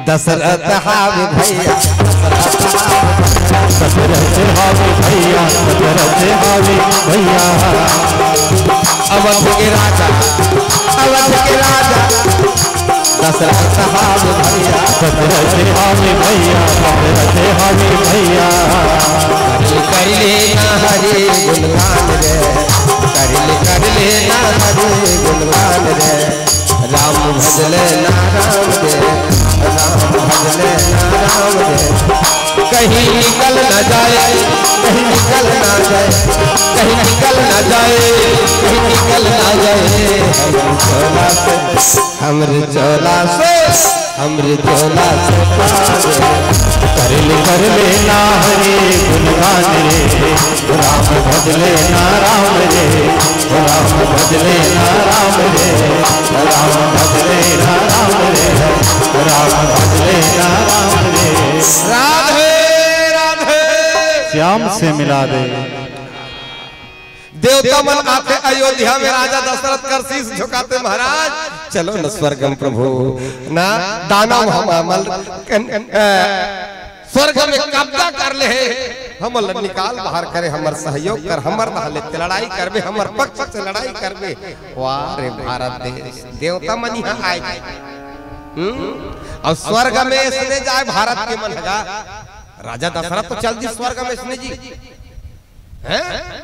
दशरथ हावी भैया, दशरथ हावी भैया, दशरथ हावी भैया। अवध के राजा, अवध के राजा, दशरथ हावी भैया, दशरथ हावी भैया, दशरथ हावी भैया। कर ले ना हरे गुणगान रे, कर ले, कर ले ना हरे गुणगान रे। राम भजले ना राम दे, राम भजले ना राम दे। कहीं निकल ना जाए, कहीं निकल ना जाए, कहीं निकल ना जाए, कहीं निकल ना जाए। हमर चोला से, हमर चोला से, हमर चोला से पावे। कर ले, कर ले ना हरे गुणगान रे। राम भजले ना राम रे, राम भजले ना राम रे, राम भजले ना राम रे, राम भजले ना राम रे। राधे राधे। श्याम से मिला दे। देवता मन आथे अयोध्या में, राजा दशरथ कर शीश झुकाथे, महाराज चलो न स्वर्गम प्रभु, ना दानव हम, हमल, कन-, अ, स्वर्ग में कब्जा कर ले हे, हमल निकाल बाहर करे, हमर सहयोग कर, हमर दहले ते लड़ाई करबे, हमर पक्ष से लड़ाई करबे। वाह रे भारत देश, देवता मन इहाँ आए। हम्म? अउ स्वर्ग में इसने जाए भारत के मन हगा। राजा दशरथ तो चल दिस स्वर्ग में इसने जी। हैं?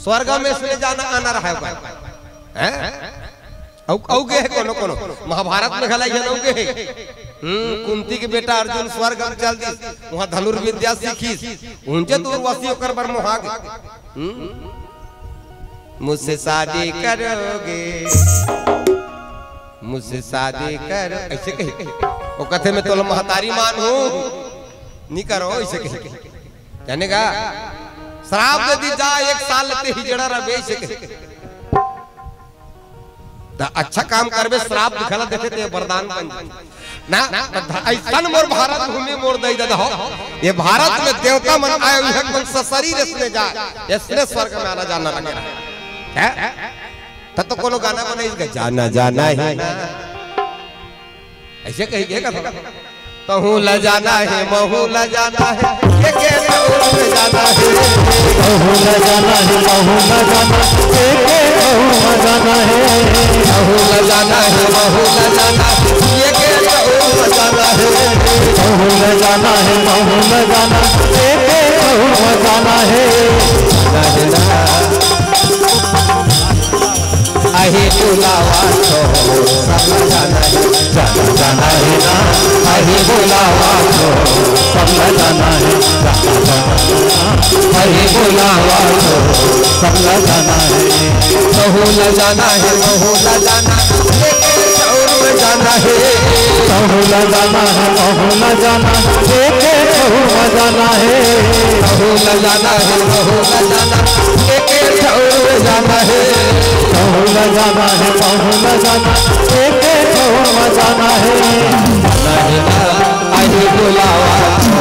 स्वर्ग में इसने जाना आना रहा है। हैं? अउ, अउ गे हे कोनो कोनो। महाभारत में घला इहन अउ गे हे। हम्म, कुंती के बेटा अर्जुन स्वर्ग में चल दिस। उहाँ धनुर्विद्या सीखिस। उनके तो उर्वशी ओकर बर मोहा गे। हम्म? मुझसे शादी करोगे, मुझसे शादी करो, ऐसे कही। वो कथे, "मैं तोला महतारी मान हूँ, नहीं करो," ऐसे कही। जाने का? श्राप दे दी, "जा, एक साल ते हिजड़ा रहे," ऐसे कही। त अच्छा काम करबे, श्राप दिखला देथे ते वरदान बन जाथे। ना, त ध-, ऐसन मोर भारत भूमि मोर दई ददा हो। ये भारत में देवता मन आए, उहे मन सशरीर इसने जाए, इसने स्वर्ग में आना जाना लगे रहे। हैं? त तो कोनो गाना बनाइस गा, "जाना जाना है ना।" ऐसे कही के कथा। तहूँ ल जाना हे, महूँ ल जाना हे, के के तहूँ ल जाना हे। तहूँ ल जाना हे, महूँ ल जाना, के के तहूँ ल जाना हे। तहूँ ल जाना हे, महूँ ल जाना, के के तहूँ ल जाना हे। तहूँ ल जाना हे, महूँ ल जाना, के के तहूँ ल जाना हे। जाना हे ना। अहि बुलावा तो सब जाना हे, जाना जाना हे ना। अहि बुलावा तो सब जाना हे, जाना जाना हे ना। अहि बुलावा तो सब जाना हे। तहूँ ल जाना हे, महूँ ल जाना, एक ठउर में जाना हे। तहूँ ल जाना हे, महूँ ल जाना, एक ठउर में जाना हे। तहूँ ल जाना हे, महूँ ल जाना, एक ठउर में जाना हे। तहूँ ल जाना हे, महूँ ल जाना, एक ठउर में जाना हे। जाना हे ना, अहि बुलावा तो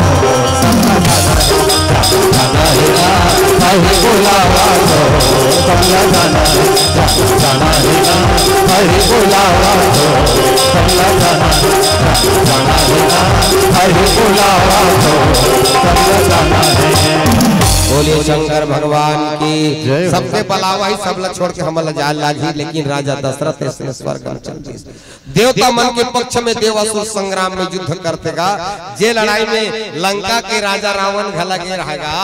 सब जाना हे। जाना हे ना, अहि बुलावा तो सब जाना हे। जाना हे ना, अहि बुलावा तो सब जाना हे। जाना हे ना, अहि बुलावा तो सब जाना हे। बोलिए शंकर भगवान की। जय हो। सबके बलावा ही, सब ला छोड़ के हमन ला जाए लागही, लेकिन राजा दशरथ अइसने स्वर्ग में चल दिस। देवता मन के पक्ष में देवासुर संग्राम में युद्ध करथे गा, जे लड़ाई में लंका के राजा रावण घला गे रहे गा,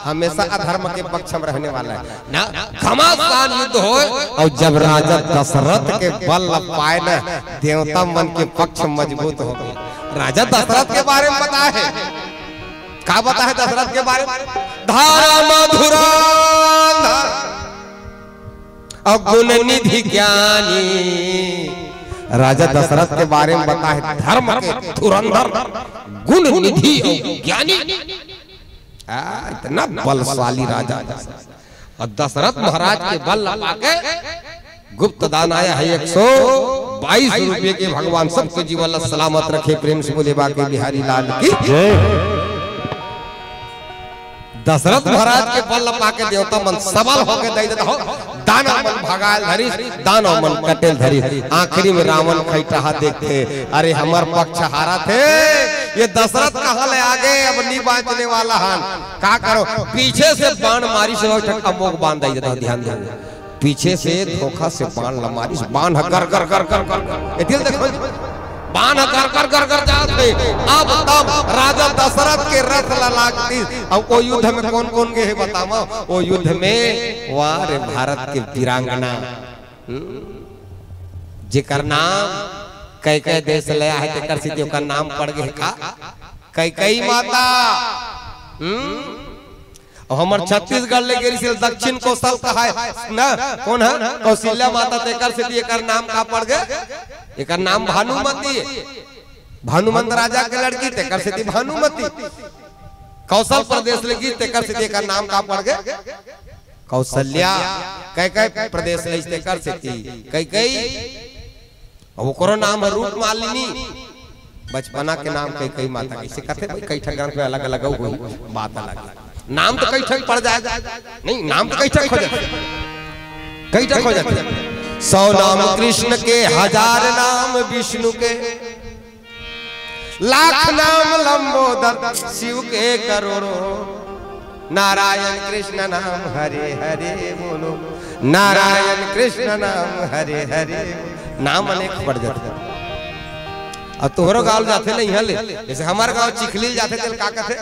हमेशा अधर्म के पक्ष में रहने वाला हे ना। घमासान युद्ध होय, अउ जब राजा दशरथ के बल ल पाय ना, देवता मन के पक्ष मजबूत हो गे। राजा दशरथ के बारे में बताय हे, का बताय हे दशरथ के बारे में? धर्म धुरंधर अउ गुण निधि ज्ञानी। राजा दशरथ के बारे में बताय हे, धर्म के धुरंधर, गुण निधि अउ ज्ञानी। आ, इतना बलशाली राजा दशरथ। अउ दशरथ महाराज के बल ला पाके गुप्त दान आय हे एक सौ बाईस रुपये के। भगवान सबके जीवन ला सलामत रखे। प्रेम से बोले बांके बिहारी लाल की। जय। दशरथ महाराज के बल ल पाके देवता मन सबल होके दई देत हो। दानव मन भगायल धरिस, दानव मन कटेल धरिस। आखिरी में रावण खैटहा देखथे, अरे हमर पक्ष हारत हे, ये दशरथ कहाँ ले आगे, अब नी बाँचने वाला हन। का करो, पीछे से बाण मारिस, एक ठक अमोघ बाण दई देत हो, ध्यान दे। पीछे से धोखा से बाण ल मारिस, बाण ह गर गर गर गर गर गर। ए दिल देखो, बाण ह गर गर गर गर जात हे। अब तब राजा दशरथ के रथ ल लाग दिस। अब ओ युद्ध में कोन कोन गे हे बतावव? ओ युद्ध में, वाह रे भारत के वीरांगना, हम्म, जेकर नाम कैकय देश ले आहे, तेकर सेती ओकर नाम पड़ गे हे का? कैकई माता। हम्म, अउ हमर छत्तीसगढ़ ले गे रिहिस दक्षिण कोसल कहाय ना, कोन ह? कौशल्या माता, तेकर सेती एकर नाम का पड़ गे? एकर नाम भानुमती। भानुमंत राजा के लड़की, तेकर सेती भानुमती। कौशल प्रदेश ले गिस, तेकर सेती एकर नाम का पड़ गे? कौशल्या। कैकय प्रदेश ले, तेकर सेती कैकई। अब ओकरो नाम ह रूप मालिनी। बचपना के नाम कैकई माता, कइसे कथे भाई, कई ठा ग्रंथ में अलग-अलग होही, बात अलग हे। नाम तो कई ठा पड़ जाय, नहीं, नाम तो कई ठा हो जाथे, कई ठा हो जाथे। सौ नाम कृष्ण के, हजार नाम विष्णु के, लाख नाम लंबोदर शिव के करोड़ों। नारायण कृष्ण नाम हरे हरे बोलो, नारायण कृष्ण नाम हरे हरे बोलो। नाम अनेक पड़ जाथे। अब तोहरो गाँव जाथे ना इहाँ ले, जइसे हमर गाँव चिखली ल जाथे, तेला का कथे?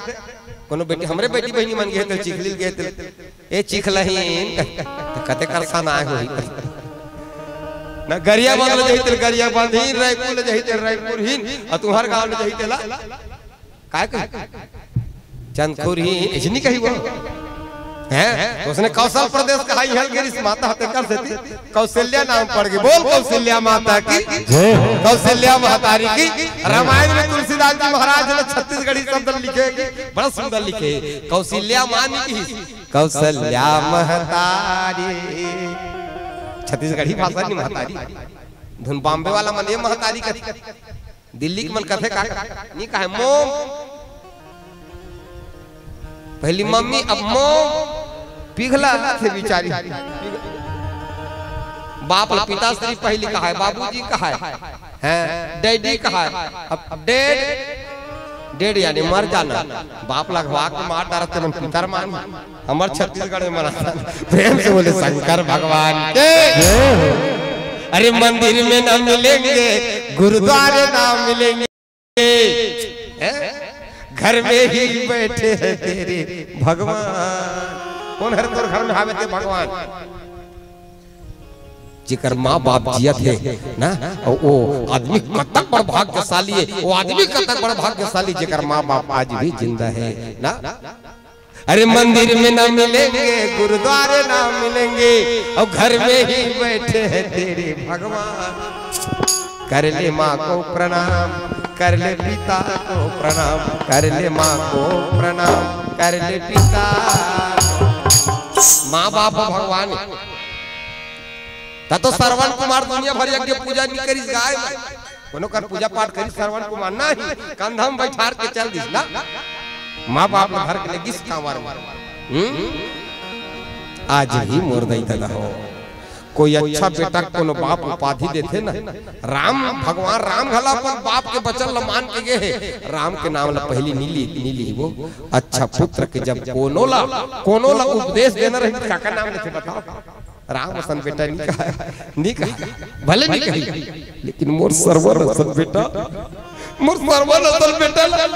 कोनो बेटी, हमरे बेटी बहिनी मन गे हे, तेला चिखली ल गे हे, तेला ए चिखलहीन, त कते कर सन आए होही। ना गरियाबंद ल जही तेला गरियाबंदहीन, रइपुर ल जही तेला रइपुरहीन, अउ तुँहर गाँव ल जही तेला काय कही? चंदखुरहीन, अइसे नइ कही वो। हैं? त ओसने कौशल प्रदेश कहाय हल गिरिस माता ह तेकर सेती कौशल्या नाम पड़ गे। बोल कौशल्या माता की। जय हो। कौशल्या महतारी की। रामायण में तुलसीदास जी महाराज ने छत्तीसगढ़ी शब्द लिखे कि बड़ा सुंदर लिखे। कौशल्या माँ नइ कहिस, कौशल्या महतारी। छत्तीसगढ़ी भाषा नइ महतारी। धुन बॉम्बे वाला मन ए महतारी कथे। दिल्ली के मन कथे का? नइ कहे मोम। पहिली मम्मी, अब मोम। पिघला थे बिचारी। बाप ल पिताश्री पहिली कहाय, बाबूजी कहाय, हैं, डैडी कहाय। अब डेड, डेड यानी मर जाना। बाप ल अघवा के मार डारत, तेमन पितर मान। हमर छत्तीसगढ़ में मनाथन। प्रेम से बोले शंकर भगवान के। अरे मंदिर में ना मिलेंगे, गुरुद्वारे ना मिलेंगे, हैं? घर में ही बैठे हैं तेरे भगवान। कोन हरे तोर घर में हावे ते भगवान? जेकर माँ बाप जियत हे ना, अउ वो आदमी कतक बड़ भाग्यशाली हे, वो आदमी कतक बड़ भाग्यशाली, जेकर माँ बाप आज भी जिंदा हे ना। अरे मंदिर में ना मिलेंगे, गुरुद्वारे ना मिलेंगे, अउ घर में ही बैठे हैं तेरे भगवान। कर ले माँ को प्रणाम, कर ले पिता को प्रणाम, कर ले माँ को प्रणाम, कर ले पिता। माँ बाप ह भगवान हे। त तो श्रवण कुमार दुनिया भर यज्ञ पूजा नइ करिस गाय। कोनो कर पूजा पाठ करिस श्रवण कुमार? नहीं, कंधा म बइठार के चल दिस ना। माँ बाप ल धर के ले गिस कांवर में। हम्म? आज ही मोर दई ददा हो, कोई अच्छा बेटा कोनो बाप उपाधि देथे ना। राम, भगवान राम घला अपन बाप के बचन ल मान के गे हे। राम के नाम ल पहिली नइ ली, नइ ली वो। अच्छा पुत्र के जब कोनो ला, कोनो ला उपदेश देना रही, त काकर नाम लेथे बताओ? राम असन बेटा नइ कहाय, नइ कहाय, भले नइ कही, लेकिन मोर सरवन असन बेटा, मोर सरवन असन बेटा ला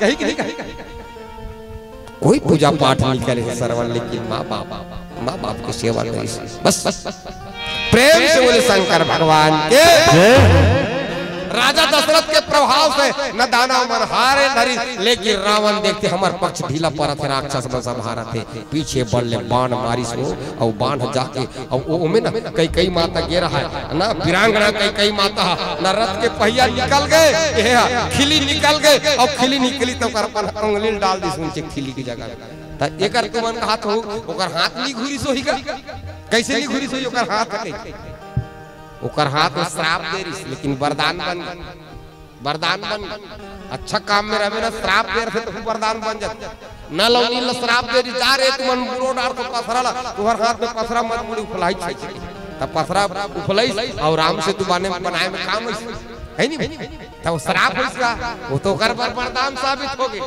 कही कि नइ कही? कोई पूजा पाठ नइ करे सरवन, लेकिन माँ बाप, माँ बाप के सेवा करिस। बस प्रेम से बोले शंकर भगवान के। राजा दशरथ के प्रभाव से न दानव मन हारे न री, लेकिन रावण देखते हमर पक्ष ढीला परत हे, राक्षस मन सब हारत हे। पीछे बड़ ले बाण मारिस वो, अउ बाण जाके, अउ ओ, ओमे ना कैकई माता गे रहय ना, वीरांगना कैकई माता ह ना, रथ के पहिया निकल गे, ये ह, खिली निकल गे, अउ खिली निकली त ओकर अपन अंगुली ल डाल दिस नीचे खिली के जगह। त एकर तुमन कहत हो, ओकर हाथ नइ घुरिस होही का? कइसे नइ घुरिस होही ओकर हाथ? कइसे? ओकर हाथ में श्राप दे रिस, लेकिन वरदान बन गे। वरदान बन गे। अच्छा काम में रहे ना, श्राप दे रहे तो वरदान बन जाते। न लौनी ल श्राप दे रिस, "जा रे, तुमन मुड़ो डार तो पथरा ला, तुहर हाथ में पथरा मत मुड़ी, उफलाई छे।" त पथरा उफलाइस अउ राम सेतु बने, बनाए में काम अइस, हे नहीं? त वो श्राप अइस का, वो तो ओकर बर वरदान साबित हो गे।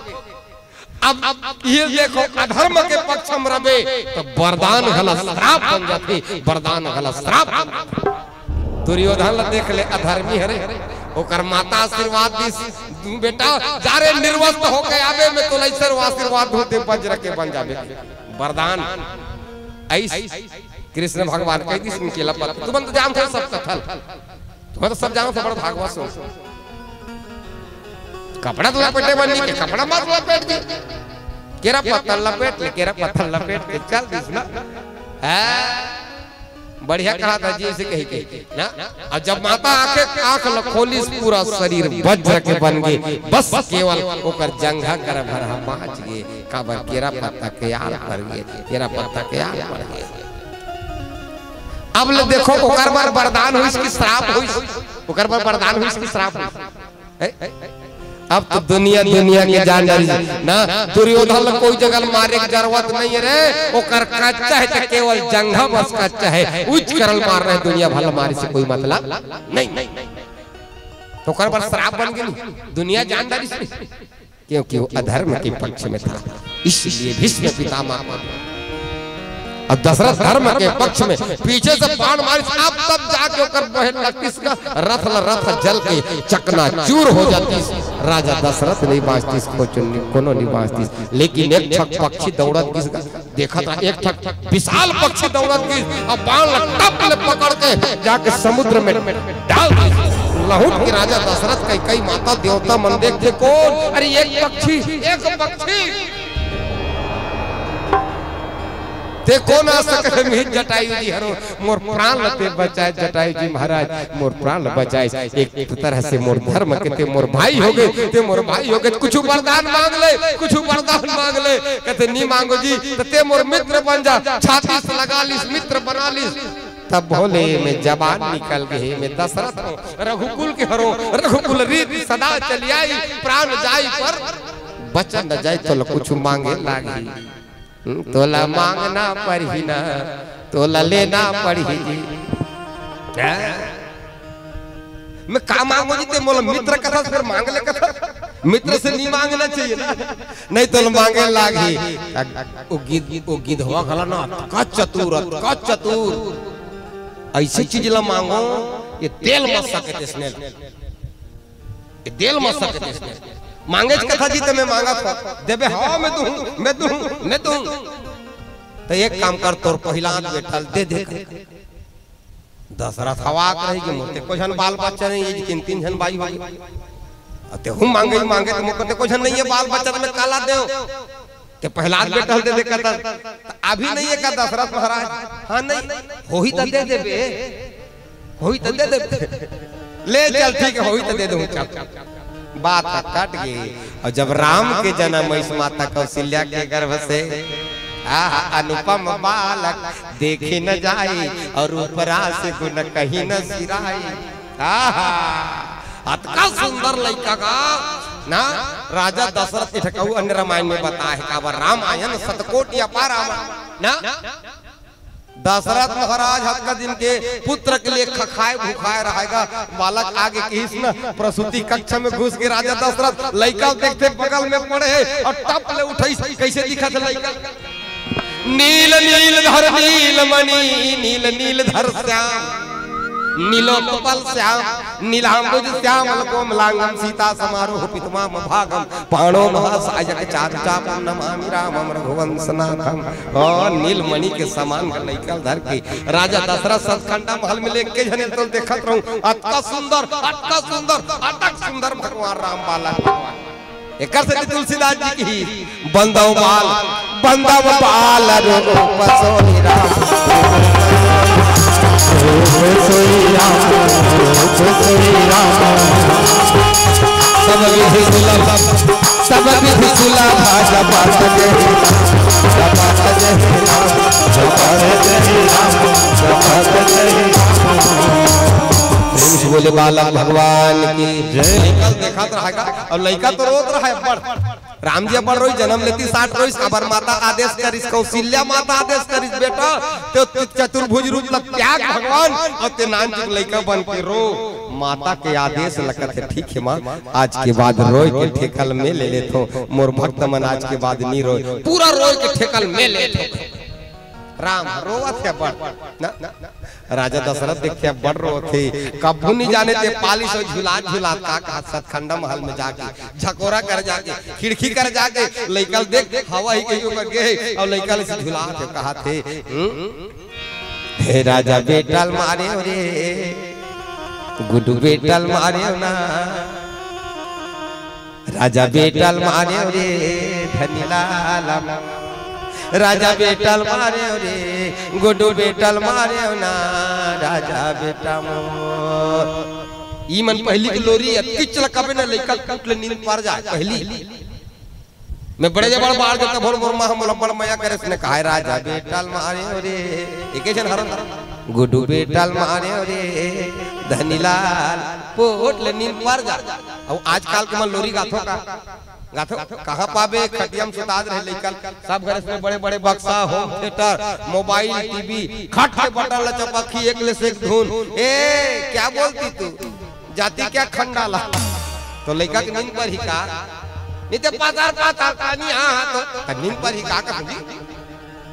अब, अब ये देखो, अधर्म के पक्ष में रबे त वरदान घला श्राप बन जाथे, वरदान घला श्राप बन जाथे। दुर्योधन ला देख ले, अधर्मी हरे, ओकर माता आशीर्वाद दिस, "बेटा, जा रे, निर्वस्त्र होके आबे, मैं तोला अइसन आशीर्वाद दूँ, ते वज्र के बन जाबे।" वरदान अइस कृष्ण भगवान कहि दिस, उनके लपत, तुमन तो जानत हो सब कथा ल। तुमन तो सब जानत हो, बड़ भागवत सुन। कपड़ा तो लपेटे बनी के, कपड़ा मत लपेट के। केरा पत्ता लपेट ले, केरा पत्ता लपेट के चल दिस ना। हाँ, बढ़िया कहा था जी, ऐसे कही के ना। अउ जब माता आके आँख ल खोलिस, पूरा शरीर वज्र के बन गे, बस केवल ओकर जंघा कर भर ह बाँच गे, काबर केरा पत्ता के आल पड़ गे, केरा पत्ता के आल पड़ गे। अब ले देखो, ओकर बर वरदान होइस कि श्राप होइस? ओकर बर वरदान होइस कि श्राप होइस? ए? अब तो दुनिया, दुनिया के जान डारिस ना। दुर्योधन ला कोई जगह मारे के जरूरत नहीं है रे। ओकर कच्चा है तो केवल जंघा बस कच्चा है, उच करल मार रहे, दुनिया भला मारे से कोई मतलब नहीं। तो ओकर बर श्राप बन गई, दुनिया जान डारिस, क्योंकि वो अधर्म के पक्ष में था, इसलिए भीष्म पितामह को। अब दशरथ धर्म के पक्ष में, पीछे से बाण मारिस, अब तब जाके ओकर बहन लकड़ी का रथ ल-, रथ जल के चकनाचूर हो जातिस। राजा दशरथ नहीं बांचतिस, कोचो नि-, कोनो नहीं बांचतिस। लेकिन एक ठक पक्षी दौड़त गिस गा, देखत रहा, एक ठक विशाल पक्षी दौड़त गिस, अब बाण ल टप ले पकड़ के जाके समुद्र में डाल दिस। लहुट के राजा दशरथ, कैकई माता, देवता मन देखथे, कौन? अरे एक पक्षी, एक पक्षी। ते कोन आ सकत हे मिहिर जटायु जी हरो, मोर प्राण ल ते बचाए जटायु जी महाराज, मोर प्राण ल बचाए। एक तरह से मोर धर्म के ते मोर भाई होगे, ते मोर भाई होगे, कुछ वरदान मांग ले, कुछ वरदान मांग ले। कथे, "नी मांगो जी।" तो ते मोर मित्र बन जा, छाती से लगा लिस, मित्र बना लिस। तब भोले में जबान निकल गए, "मैं दशरथ हूँ, रघुकुल के हरो, रघुकुल रीत सदा चली आई, प्राण जाई पर वचन न जाए।" तो कुछ मांगे लागी। हम्म, तोला मांगना पड़ही ना, तोला लेना पड़ही जी। हैं? मैं का मांगो जी, ते मोला मित्र कथा, फिर मांग ले कथा। मित्र से नहीं मांगना चाहिए ना, नहीं तो मांगे लागी। ओ गिद-, ओ गिदवा घला ना, अतका चतुर, अतका चतुर। ऐसी चीज ला मांगो, ये तेल मत सके तेसने। ए, देल मत सके तेसने। मांगेच कथा जी, ते मैं मांगत हूँ। देबे, हाँ, मैं दूँ, मैं दूँ, मैं दूँ। तो एक काम कर, तोर पहिला हाथ बेटा ल दे दे। दशरथ हवा कर रही कि मोर ते को झन बाल बच्चा नहीं, ये तीन, तीन झन बाई होगे। अउ तेहू मांगे, मांगे तो मोर ते को झन नहीं है बाल बच्चा, तो मैं काला देव। ते पहिला हाथ बेटा ल दे दे कहता, तो अभी नहीं है का दशरथ महाराज? हाँ, नहीं, होही तो दे देबे। होही त दे दे। ले चल, ठीक है, होही त दे दूँ, चल। बात ह कट गई। अउ जब राम के जनम होइस माता कौशल्या के गर्भ से, आहा, अनुपम बालक देखे न जाए, अउ रूप रस गुन कहीं न सिराए। आहा, अतका सुंदर लइका का ना, राजा दशरथ के ठकऊ अन्य रामायण में बताए हे, काबर रामायण शतकोटि अपार आमा, ना? दशरथ महाराज हतका दिन के पुत्र के लिए खखाए भुखाए रहेगा। बालक आगे किहिस न, प्रसूति कक्ष में घुस के राजा दशरथ लइका देखथे बगल में पड़े हे अउ टप ले उठइस। कइसे दिखत हे लइका? नील नील धर नील मणि, नील नील धर श्याम, नीलोत्पल श्याम, नीलांबुज श्यामल कोमलांगम सीता समारोह पितमाम भागम पाणो महासायक चारु चापम नमामि रामम रघुवंशनाथम। हाँ, नीलमणि के समान का लइका धर के राजा दशरथ सतखंडा महल में लेके झने तो देखत रहूं, अतका सुंदर, अतका सुंदर, अतक सुंदर भगवान राम बालक। एकर से तुलसीदास जी की बंदव बाल, बंदव बाल रूप सोई राम, रूप सोई राम, रूप सोई राम। सब विधि सुलभ, सब विधि सुलभ, जपत जय राम, जपत जय राम, जपत जय राम, जपत जय राम। प्रेम से बोले बालक भगवान की जय। लइका देखत रहा का, अउ लइका तो रोत रहा है, पर राम जी अपन रोई, जनम लेती साठ रोइस, काबर माता आदेश करिस, कौशल्या माता आदेश करिस, बेटा, ते चतुर्भुज रूप ला त्याग भगवान, अउ ते नानचुक लइका बन के रो। माता के आदेश लगत हे, ठीक हे माँ, आज के बाद रोय के ठेका ल मैं ले लेथों, मोर भक्त मन आज के बाद नी रोय, पूरा रोय के ठेका ल मैं लेथों। राम रोवत हे बड़, ना, राजा दशरथ देखथे बड़ रोवत हे, कभू नी जाने ते पालिस अउ झुलात झुलात का कहत सतखंडा महल में जाके, झकोरा कर जाके, खिड़की कर जाके, लइका ल देख, हवा ही कहीं ऊपर गे, अउ लइका ल से झुलात हे, कहत हे, हम्म? हे राजा बेटा ल मारे रे, गुड्डू बेटा ल मारे ना। राजा बेटा ल मारे रे धनी लाल, राजा बेटा ल मारे रे, गुड्डू बेटा ल मारे ना, राजा बेटा मोर। ई मन पहिली के लोरी अतकिच ल कबे न लइका कूट ले नींद पर जाए पहिली। मैं बड़े जबर बाढ़ के तभोर मोर माँ मोला बड़ मया करे सने कहाय, राजा बेटा ल मारे रे, एके झन हरन, गुड्डू बेटा ल मारे रे, धनीलाल, पोट ले नींद पर जा। अउ आजकल के मन लोरी गाथो का? गाथो, कहाँ पाबे? खटिया म सुतात रहे लइका। सब घर में बड़े-बड़े बक्सा, होम थिएटर, मोबाइल, टीवी, खट के बटन ला चपकही, एक ले से एक धुन। ए, क्या बोलती तू? जाती क्या खंडाला? तो लइका के नींद परही का? नहीं ते पातार, पातार, पानी, हाँ, हाँ, तो, तो नींद परही का कहूँगी?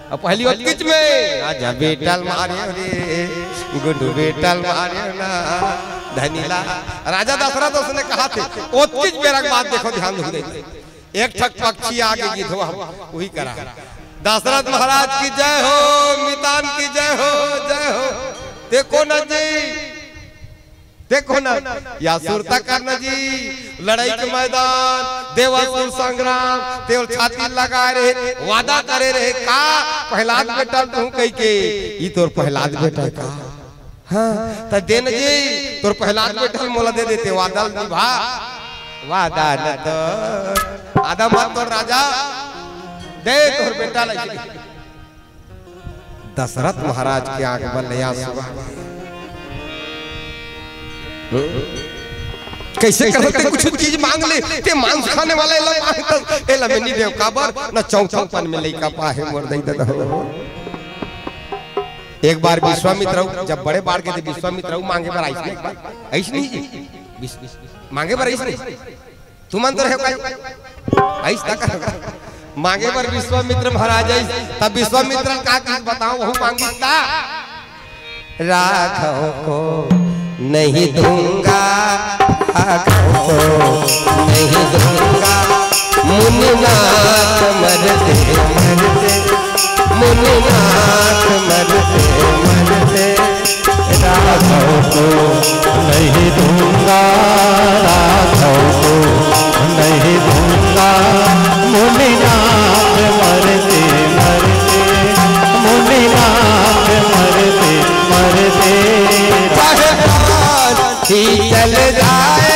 अब पहली ओतकिच में, आजा बेटा ल मारे रे, गुड्डू बेटा ल मारे ना, धनीला। राजा दशरथ उसने कहा थे, ओतकिच बेरा के बाद देखो, ध्यान दे। एक ठक पक्षी आगे गिधवा, वही करा। दशरथ महाराज की जय हो, मितान की जय हो, जय हो। देखो ना जी, देखो ना, या सुरता करना जी, लड़ाई के मैदान, देवासुर संग्राम, तेल छाती लगा रहे, वादा करे रहे का, प्रहलाद बेटा तू कह के, ई तोर प्रहलाद बेटा का? हाँ, त देन जी, तोर प्रहलाद बेटा मोला दे देते, वादा निभा, वादा न तो, आदा मत तोर राजा, दे तोर बेटा लगे। दशरथ महाराज के आंख बल ले आंसू आ गए। कैसे कर सकते, कुछ चीज मांग ले, ते मांस खाने वाला एला मांगता, एला मैं नहीं देव काबर, ना चौथापन में लइका पाहे मोर दई ददा हो। एक बार विश्वामित्र, जब बड़े बाढ़ के थे विश्वामित्र मांगे बर आइस नहीं, एक बार आइस नहीं जी, विश्व-, मांगे बर आइस नहीं। तुमन तो रहे भाई, आइस तक मांगे बर विश्वामित्र महाराज आइस, तब विश्वामित्र का चीज बताओ, वहू मांगिस ता। राघव को नहीं दूंगा, राघव को नहीं दूंगा, मुनिनाथ मरते मरते, मुनिनाथ मरते मरते, राघव को नहीं दूंगा, राघव को नहीं दूंगा, मुनिनाथ मरते मरते, मुनिनाथ मरते मरते, चाहे प्राण ही चल जाए,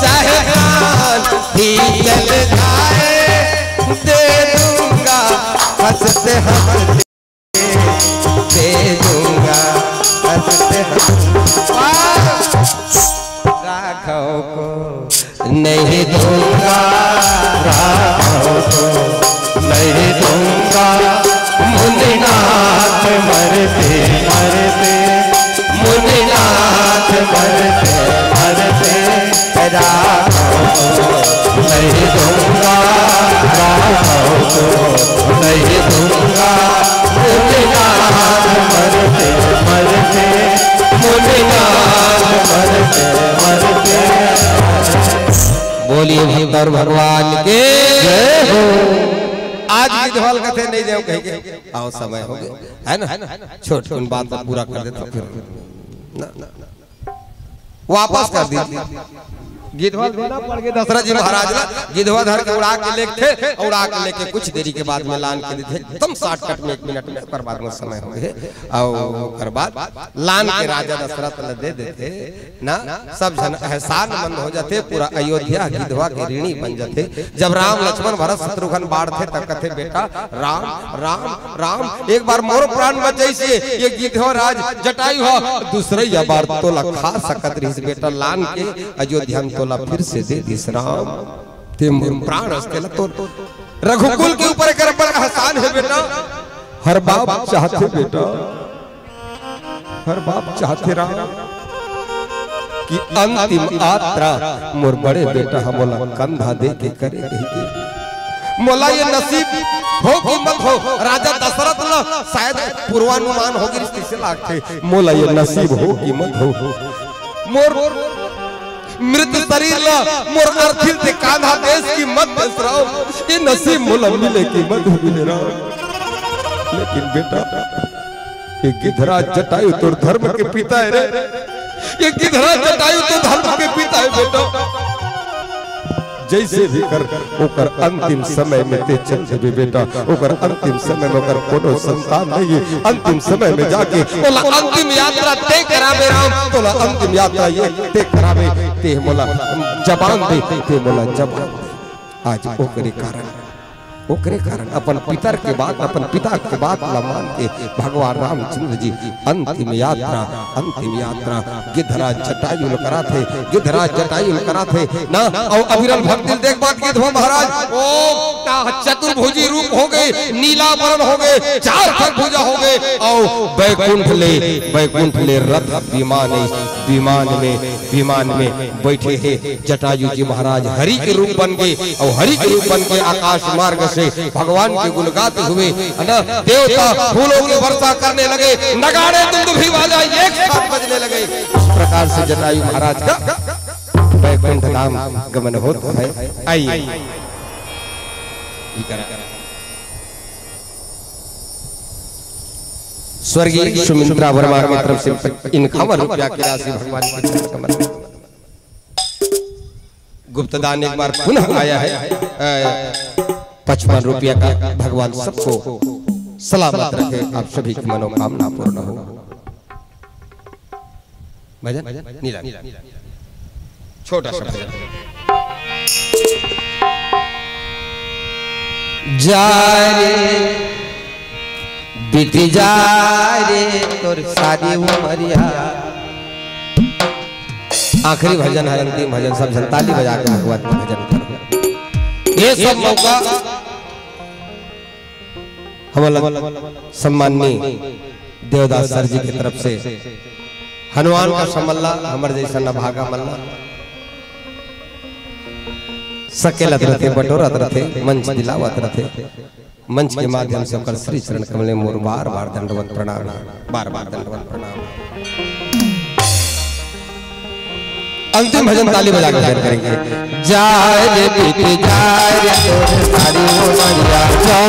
चाहे प्राण ही चल जाए, दे दूंगा हंसते हंसते, दे दूंगा हंसते हंसते। राघव को नहीं दूंगा, राघव को नहीं दूंगा, मुनिनाथ मरते मरते, मुनिनाथ मरते मरते, राघव को नहीं दूंगा, राघव को नहीं दूंगा, मुनिनाथ मरते मरते, मुनिनाथ मरते मरते। बोलिए भक्तर भगवान के जय हो। आज गिधवा ल कथे नहीं देव कह के, आओ समय हो गया, है ना? छोट कुन बात पूरा कर देता फिर ना, ना। वापस कर दी। गिधवा देना पड़ गया दशरथ जी महाराज ला। गिधवा धर के उड़ा के लेके थे, उड़ा के लेके कुछ देरी के बाद में लान के देथे, एकदम शॉर्टकट में, एक मिनट में, ओकर बाद में समय हो गए। और ओकर बाद लान के राजा दशरथ ला दे देथे ना, सब झन एहसान मंद हो जाथे, पूरा अयोध्या गिधवा के ऋणी बन जाथे। जब राम लक्ष्मण भरत शत्रुघ्न बाढ़थे, तब कथे, बेटा राम, राम, राम, एक बार मोर प्राण बचाइस ये गिधवा राज जटायु ह, दूसरइया बार तोला खा सकत रहिस बेटा, लान के अयोध्या में तोला फिर से दे दिस राम। ते मोर प्राण हस, तेला तोर रघुकुल के ऊपर एकर बड़ एहसान हे बेटा। हर बाप चाहथे बेटा, हर बाप चाहथे राम कि अंतिम यात्रा मोर बड़े बेटा ह मोला कंधा दे के करे कहिके। मोला ये नसीब हो कि मत हो, राजा दशरथ ल शायद पूर्वानुमान हो गिस, तइसे लागथे। मोला ये नसीब हो कि मत हो, मोर मृत शरीर ल मोर अरथी ल ते कांधा देस कि मत देस राम, ये नसीब मोला मिले कि मत मिले राम। लेकिन बेटा, ये गिधराज जटायु तोर धर्म के पिता हे रे, ये गिधराज जटायु तोर धर्म के पिता हे बेटा। जइसे भी कर, ओकर अंतिम समय में ते चल देबे बेटा, ओकर अंतिम समय में ओकर कोनो संतान नहीं हे। अंतिम समय में जाके ओला अंतिम यात्रा ते कराबे राम, तोला अंतिम यात्रा ये ते कराबे, ते मोला जबान दे, ते मोला जबान दे। आज ओकरे कारण ओकरे कारण अपन पितर के बात, अपन पिता के बात ला मान के भगवान रामचंद्र जी अंतिम यात्रा, अंतिम यात्रा गिद्धराज जटायु ल कराथे। गिद्धराज जटायु ल कराथे ना, अउ अविरल भक्ति ल देख बात गिद्ध हो महाराज, ओ ता चतुर्भुजी रूप हो गए, नीला वरण हो गए, चार खर भुजा हो गए, अउ बैकुंठ ले, बैकुंठ ले रथ विमान, विमान में, विमान में बैठे हे जटायु जी महाराज। हरि के रूप बन के, अउ हरि के रूप बन के आकाश मार्ग से भगवान के गुण गाते हुए, है ना, देवता फूलों की वर्षा करने लगे, नगाड़े दुंदुभी बाजा एक साथ बजने लगे। इस प्रकार से जटायु महाराज का बैकुंठ धाम गमन होत है। आइए, स्वर्गीय सुमित्रा वर्मा की तरफ से इक्यावन रुपया की राशि भगवान के चरण कमल में। गुप्त दान एक बार पुनः आया है। अ, पचपन रुपया का। भगवान सबको सलामत रखे, आप सभी की मनोकामना पूर्ण हो। भजन नीला, छोटा सा भजन। जा रे बिट जा रे तोर सारी उमरिया। आखिरी भजन है, अंतिम भजन, सब झन ताली बजा के भगवान के भजन करो। ये सब मौका हमला सम्माननीय देवदास सर जी की तरफ से हनुमान का समल्ला, हमर जैसा न भागा मल्ला। सकेलत रथे, बटोरत रथे, मंच दिलावत रथे। मंच के माध्यम से ओकर श्री चरण कमल में मोर बार बार दंडवत प्रणाम है, बार बार दंडवत प्रणाम है। अंतिम भजन ताली बजा के शेयर करेंगे। जा रे बिट जा रे तोर सारी उमरिया। जा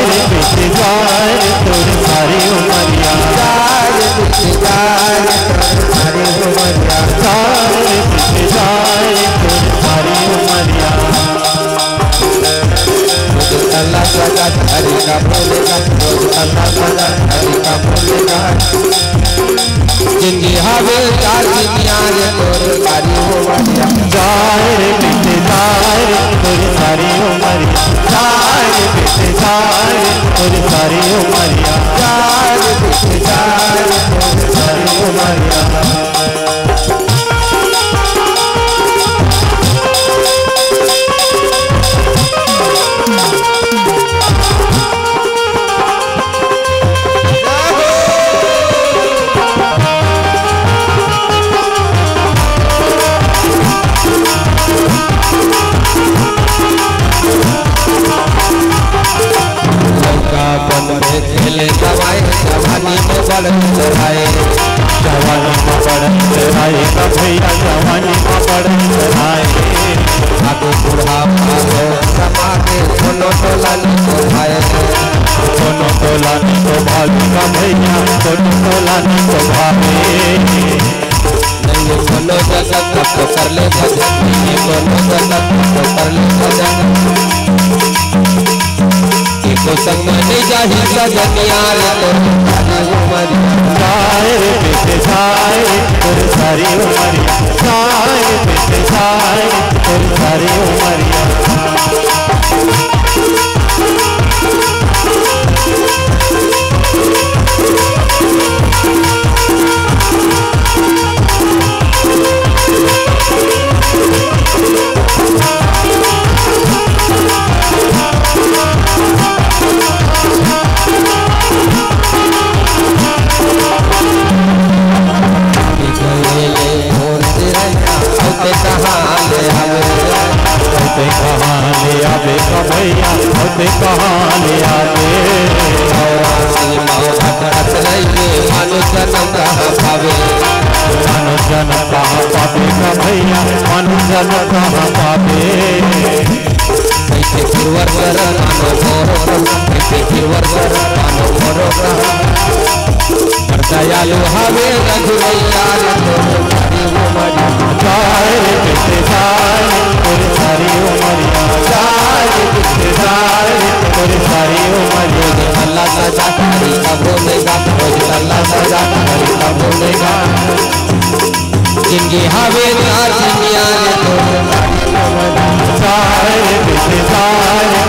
रे बिट जा रे तोर सारी उमरिया। जा रे बिट जा रे तोर सारी उमरिया। जा रे बिट जा रे तोर सारी उमरिया। रोज तल्ला सजा हरि का बोलेगा, रोज तल्ला सजा हरि का बोलेगा। जिंदगी हवे चार दिन यार तोर सारी उमरिया। जा रे बिट जा रे तोर सारी उमरिया। जा रे बिट जा रे तोर सारी उमरिया। जा रे बिट जा रे तोर सारी उमरिया। लड़का बन में खेले जवाई, जवानी में बड़ चढ़ाए। जवानी में बड़ चढ़ाए का भैया, जवानी में बड़ चढ़ाए। आगे बूढ़ा भागो समागे, कोनो टोला नहीं तो भाई। कोनो टोला नहीं तो भाई का भैया, कोनो टोला नहीं तो भाई। नहीं कोनो जगह तब तो कर ले भजन, नहीं कोनो जगह तब तो कर ले भजन। एको संग में नहीं जाही सजन यार तो सारी उमरिया। जाए रे बेटे जाए रे तोर सारी उमरिया। जाए रे बेटे जाए रे तोर सारी उमरिया। कहाँ ले आवे, कहाँ ले आवे का भैया, कहाँ ले आवे। मानुष जन्म कहाँ पावे? मानुष जन्म कहाँ पावे का भैया? मानुष जन्म कहाँ पावे? कैसे गुरुवर कर मानो मोरो, कैसे गुरुवर कर मानो मोरो। पर दयालु हवे रघुवैया रे, तो हरि वो मरि। जाए रे बेटे जाए, तोर सारी उमरिया। जाए रे बेटे जाए, तोर सारी उमरिया। अल्लाह सजा करी कबो नहीं गा, अल्लाह सजा करी कबो नहीं गा। जिंदगी हवे ना दुनिया रे तो सारे बिछे सारे,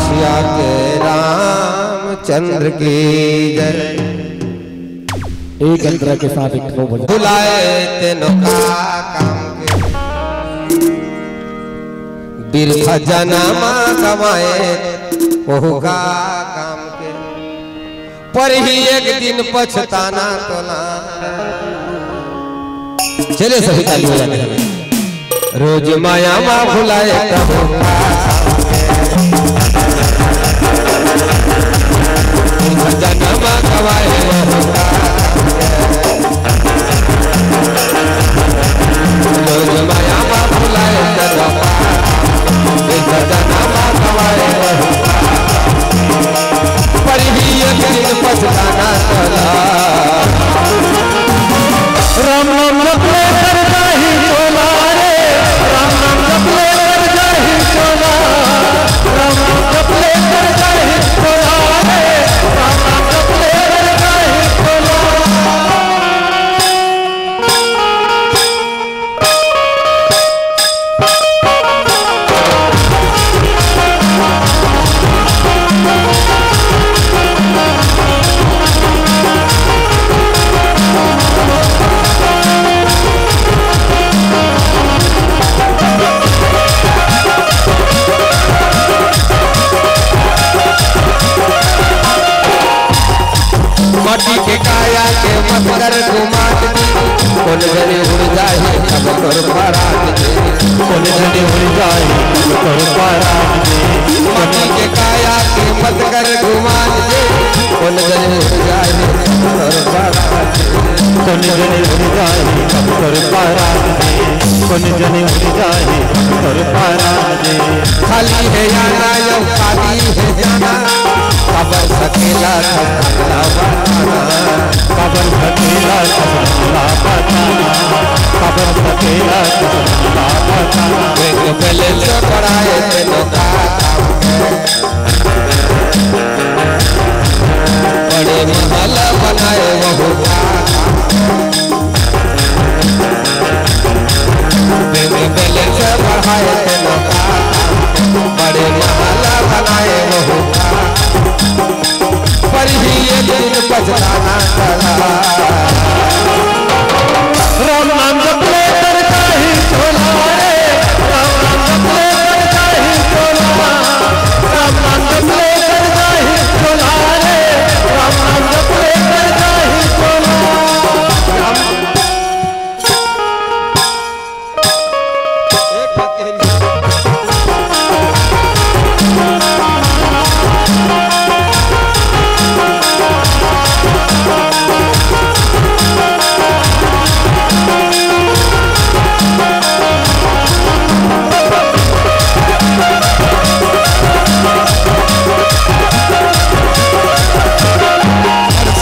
सिया के रामचंद्र की जय। एक अंतरा के साथ एक ठो भजन। भुलाए तेनो का काम के, बिरथा जनमा गवाए ओहू का काम के। पर ही एक दिन पछताना तोला। चलिए सभी ताली बजाते हैं। रोज माया मा भुलाए तहु का काम के। जनमा गवाए ओहू का काम के। रोज माया मा भुलाए तहु का काम के। जनमा गवाए ओहू का काम के। पर ही एक दिन पछताना तोला। राम नाम जपले कर जाही चोला रे, राम नाम जपले कर जाही चोला, राम नाम जपले कर जाही चोला रे, राम नाम जपले कर जाही चोला। माटी के काया के मत कर गुमान जी, कोन जनी उड़ जाही तब तोर परान जी। कोन जनी उड़ जाही तब तोर परान जी। माटी के काया के मत कर गुमान जी, कोन जनी उड़ जाही तब तोर परान जी। कोन जनी उड़ जाही तब तोर परान जी। कोन जनी उड़ जाही तब तोर परान जी। खाली हे आना या खाली हे जाना, काबर सकेला सब मामला बताना, काबर सकेला सब मामला बताना, काबर सकेला सब मामला बताना। बैंक बैलेंस बढ़ाए तेनो का काम के, बड़े महल बनाए ओहू का काम के। बैंक बैलेंस बढ़ाए तेनो का काम के, बड़े महल बनाए ओहू का काम के। पर ही एक दिन पछताना तोला। राम नाम जपले कर जाही चोला रे, राम नाम जपले कर जाही चोला, राम नाम जपले कर जाही चोला रे, राम नाम जपले कर जाही चोला।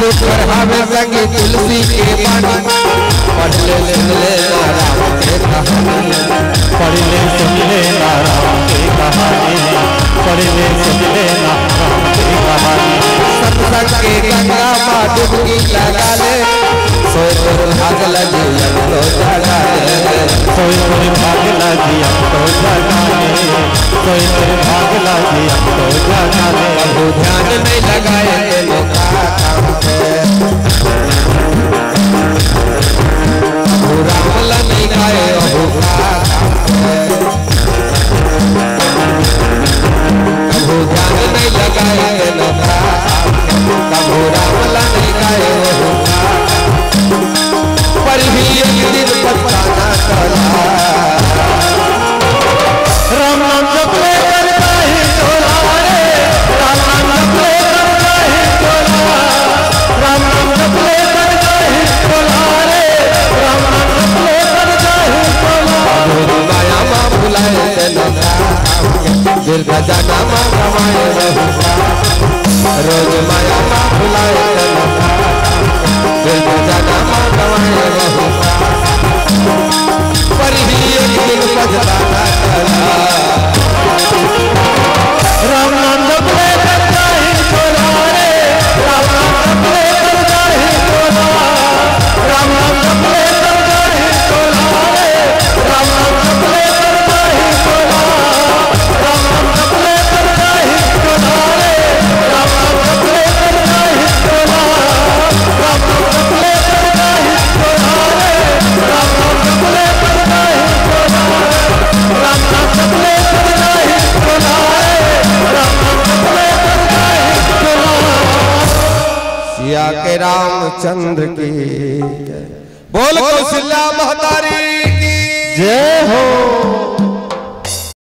सुख हवे संगी तुलसी के बानी, पढ़ ले सुन ले ना राम के कहानी। पढ़ ले सुन ले ना राम के कहानी, पढ़ ले सुन ले ना राम के कहानी। सत्संग के गंगा मा डुबकी लगा ले, सोए तोर भाग ला जियन तो जगा ले। सोए तोर भाग ला जियन तो जगा ले, सोए तोर भाग ला जियन तो जगा ले। प्रभु ध्यान नहीं लगाए तेनो का काम के। प्रभु राम ला नहीं गाए ओहू का काम के। प्रभु ध्यान नहीं लगाए तेनो का काम के। प्रभु राम ला नहीं गाए ओहू का काम के। पर ही एक दिन पछताना तोला। राम नाम जपले कर जाही चोला रे, राम नाम जपले कर जाही चोला। के रामचंद्र की जय। बोल कौशल्या महतारी की जय हो।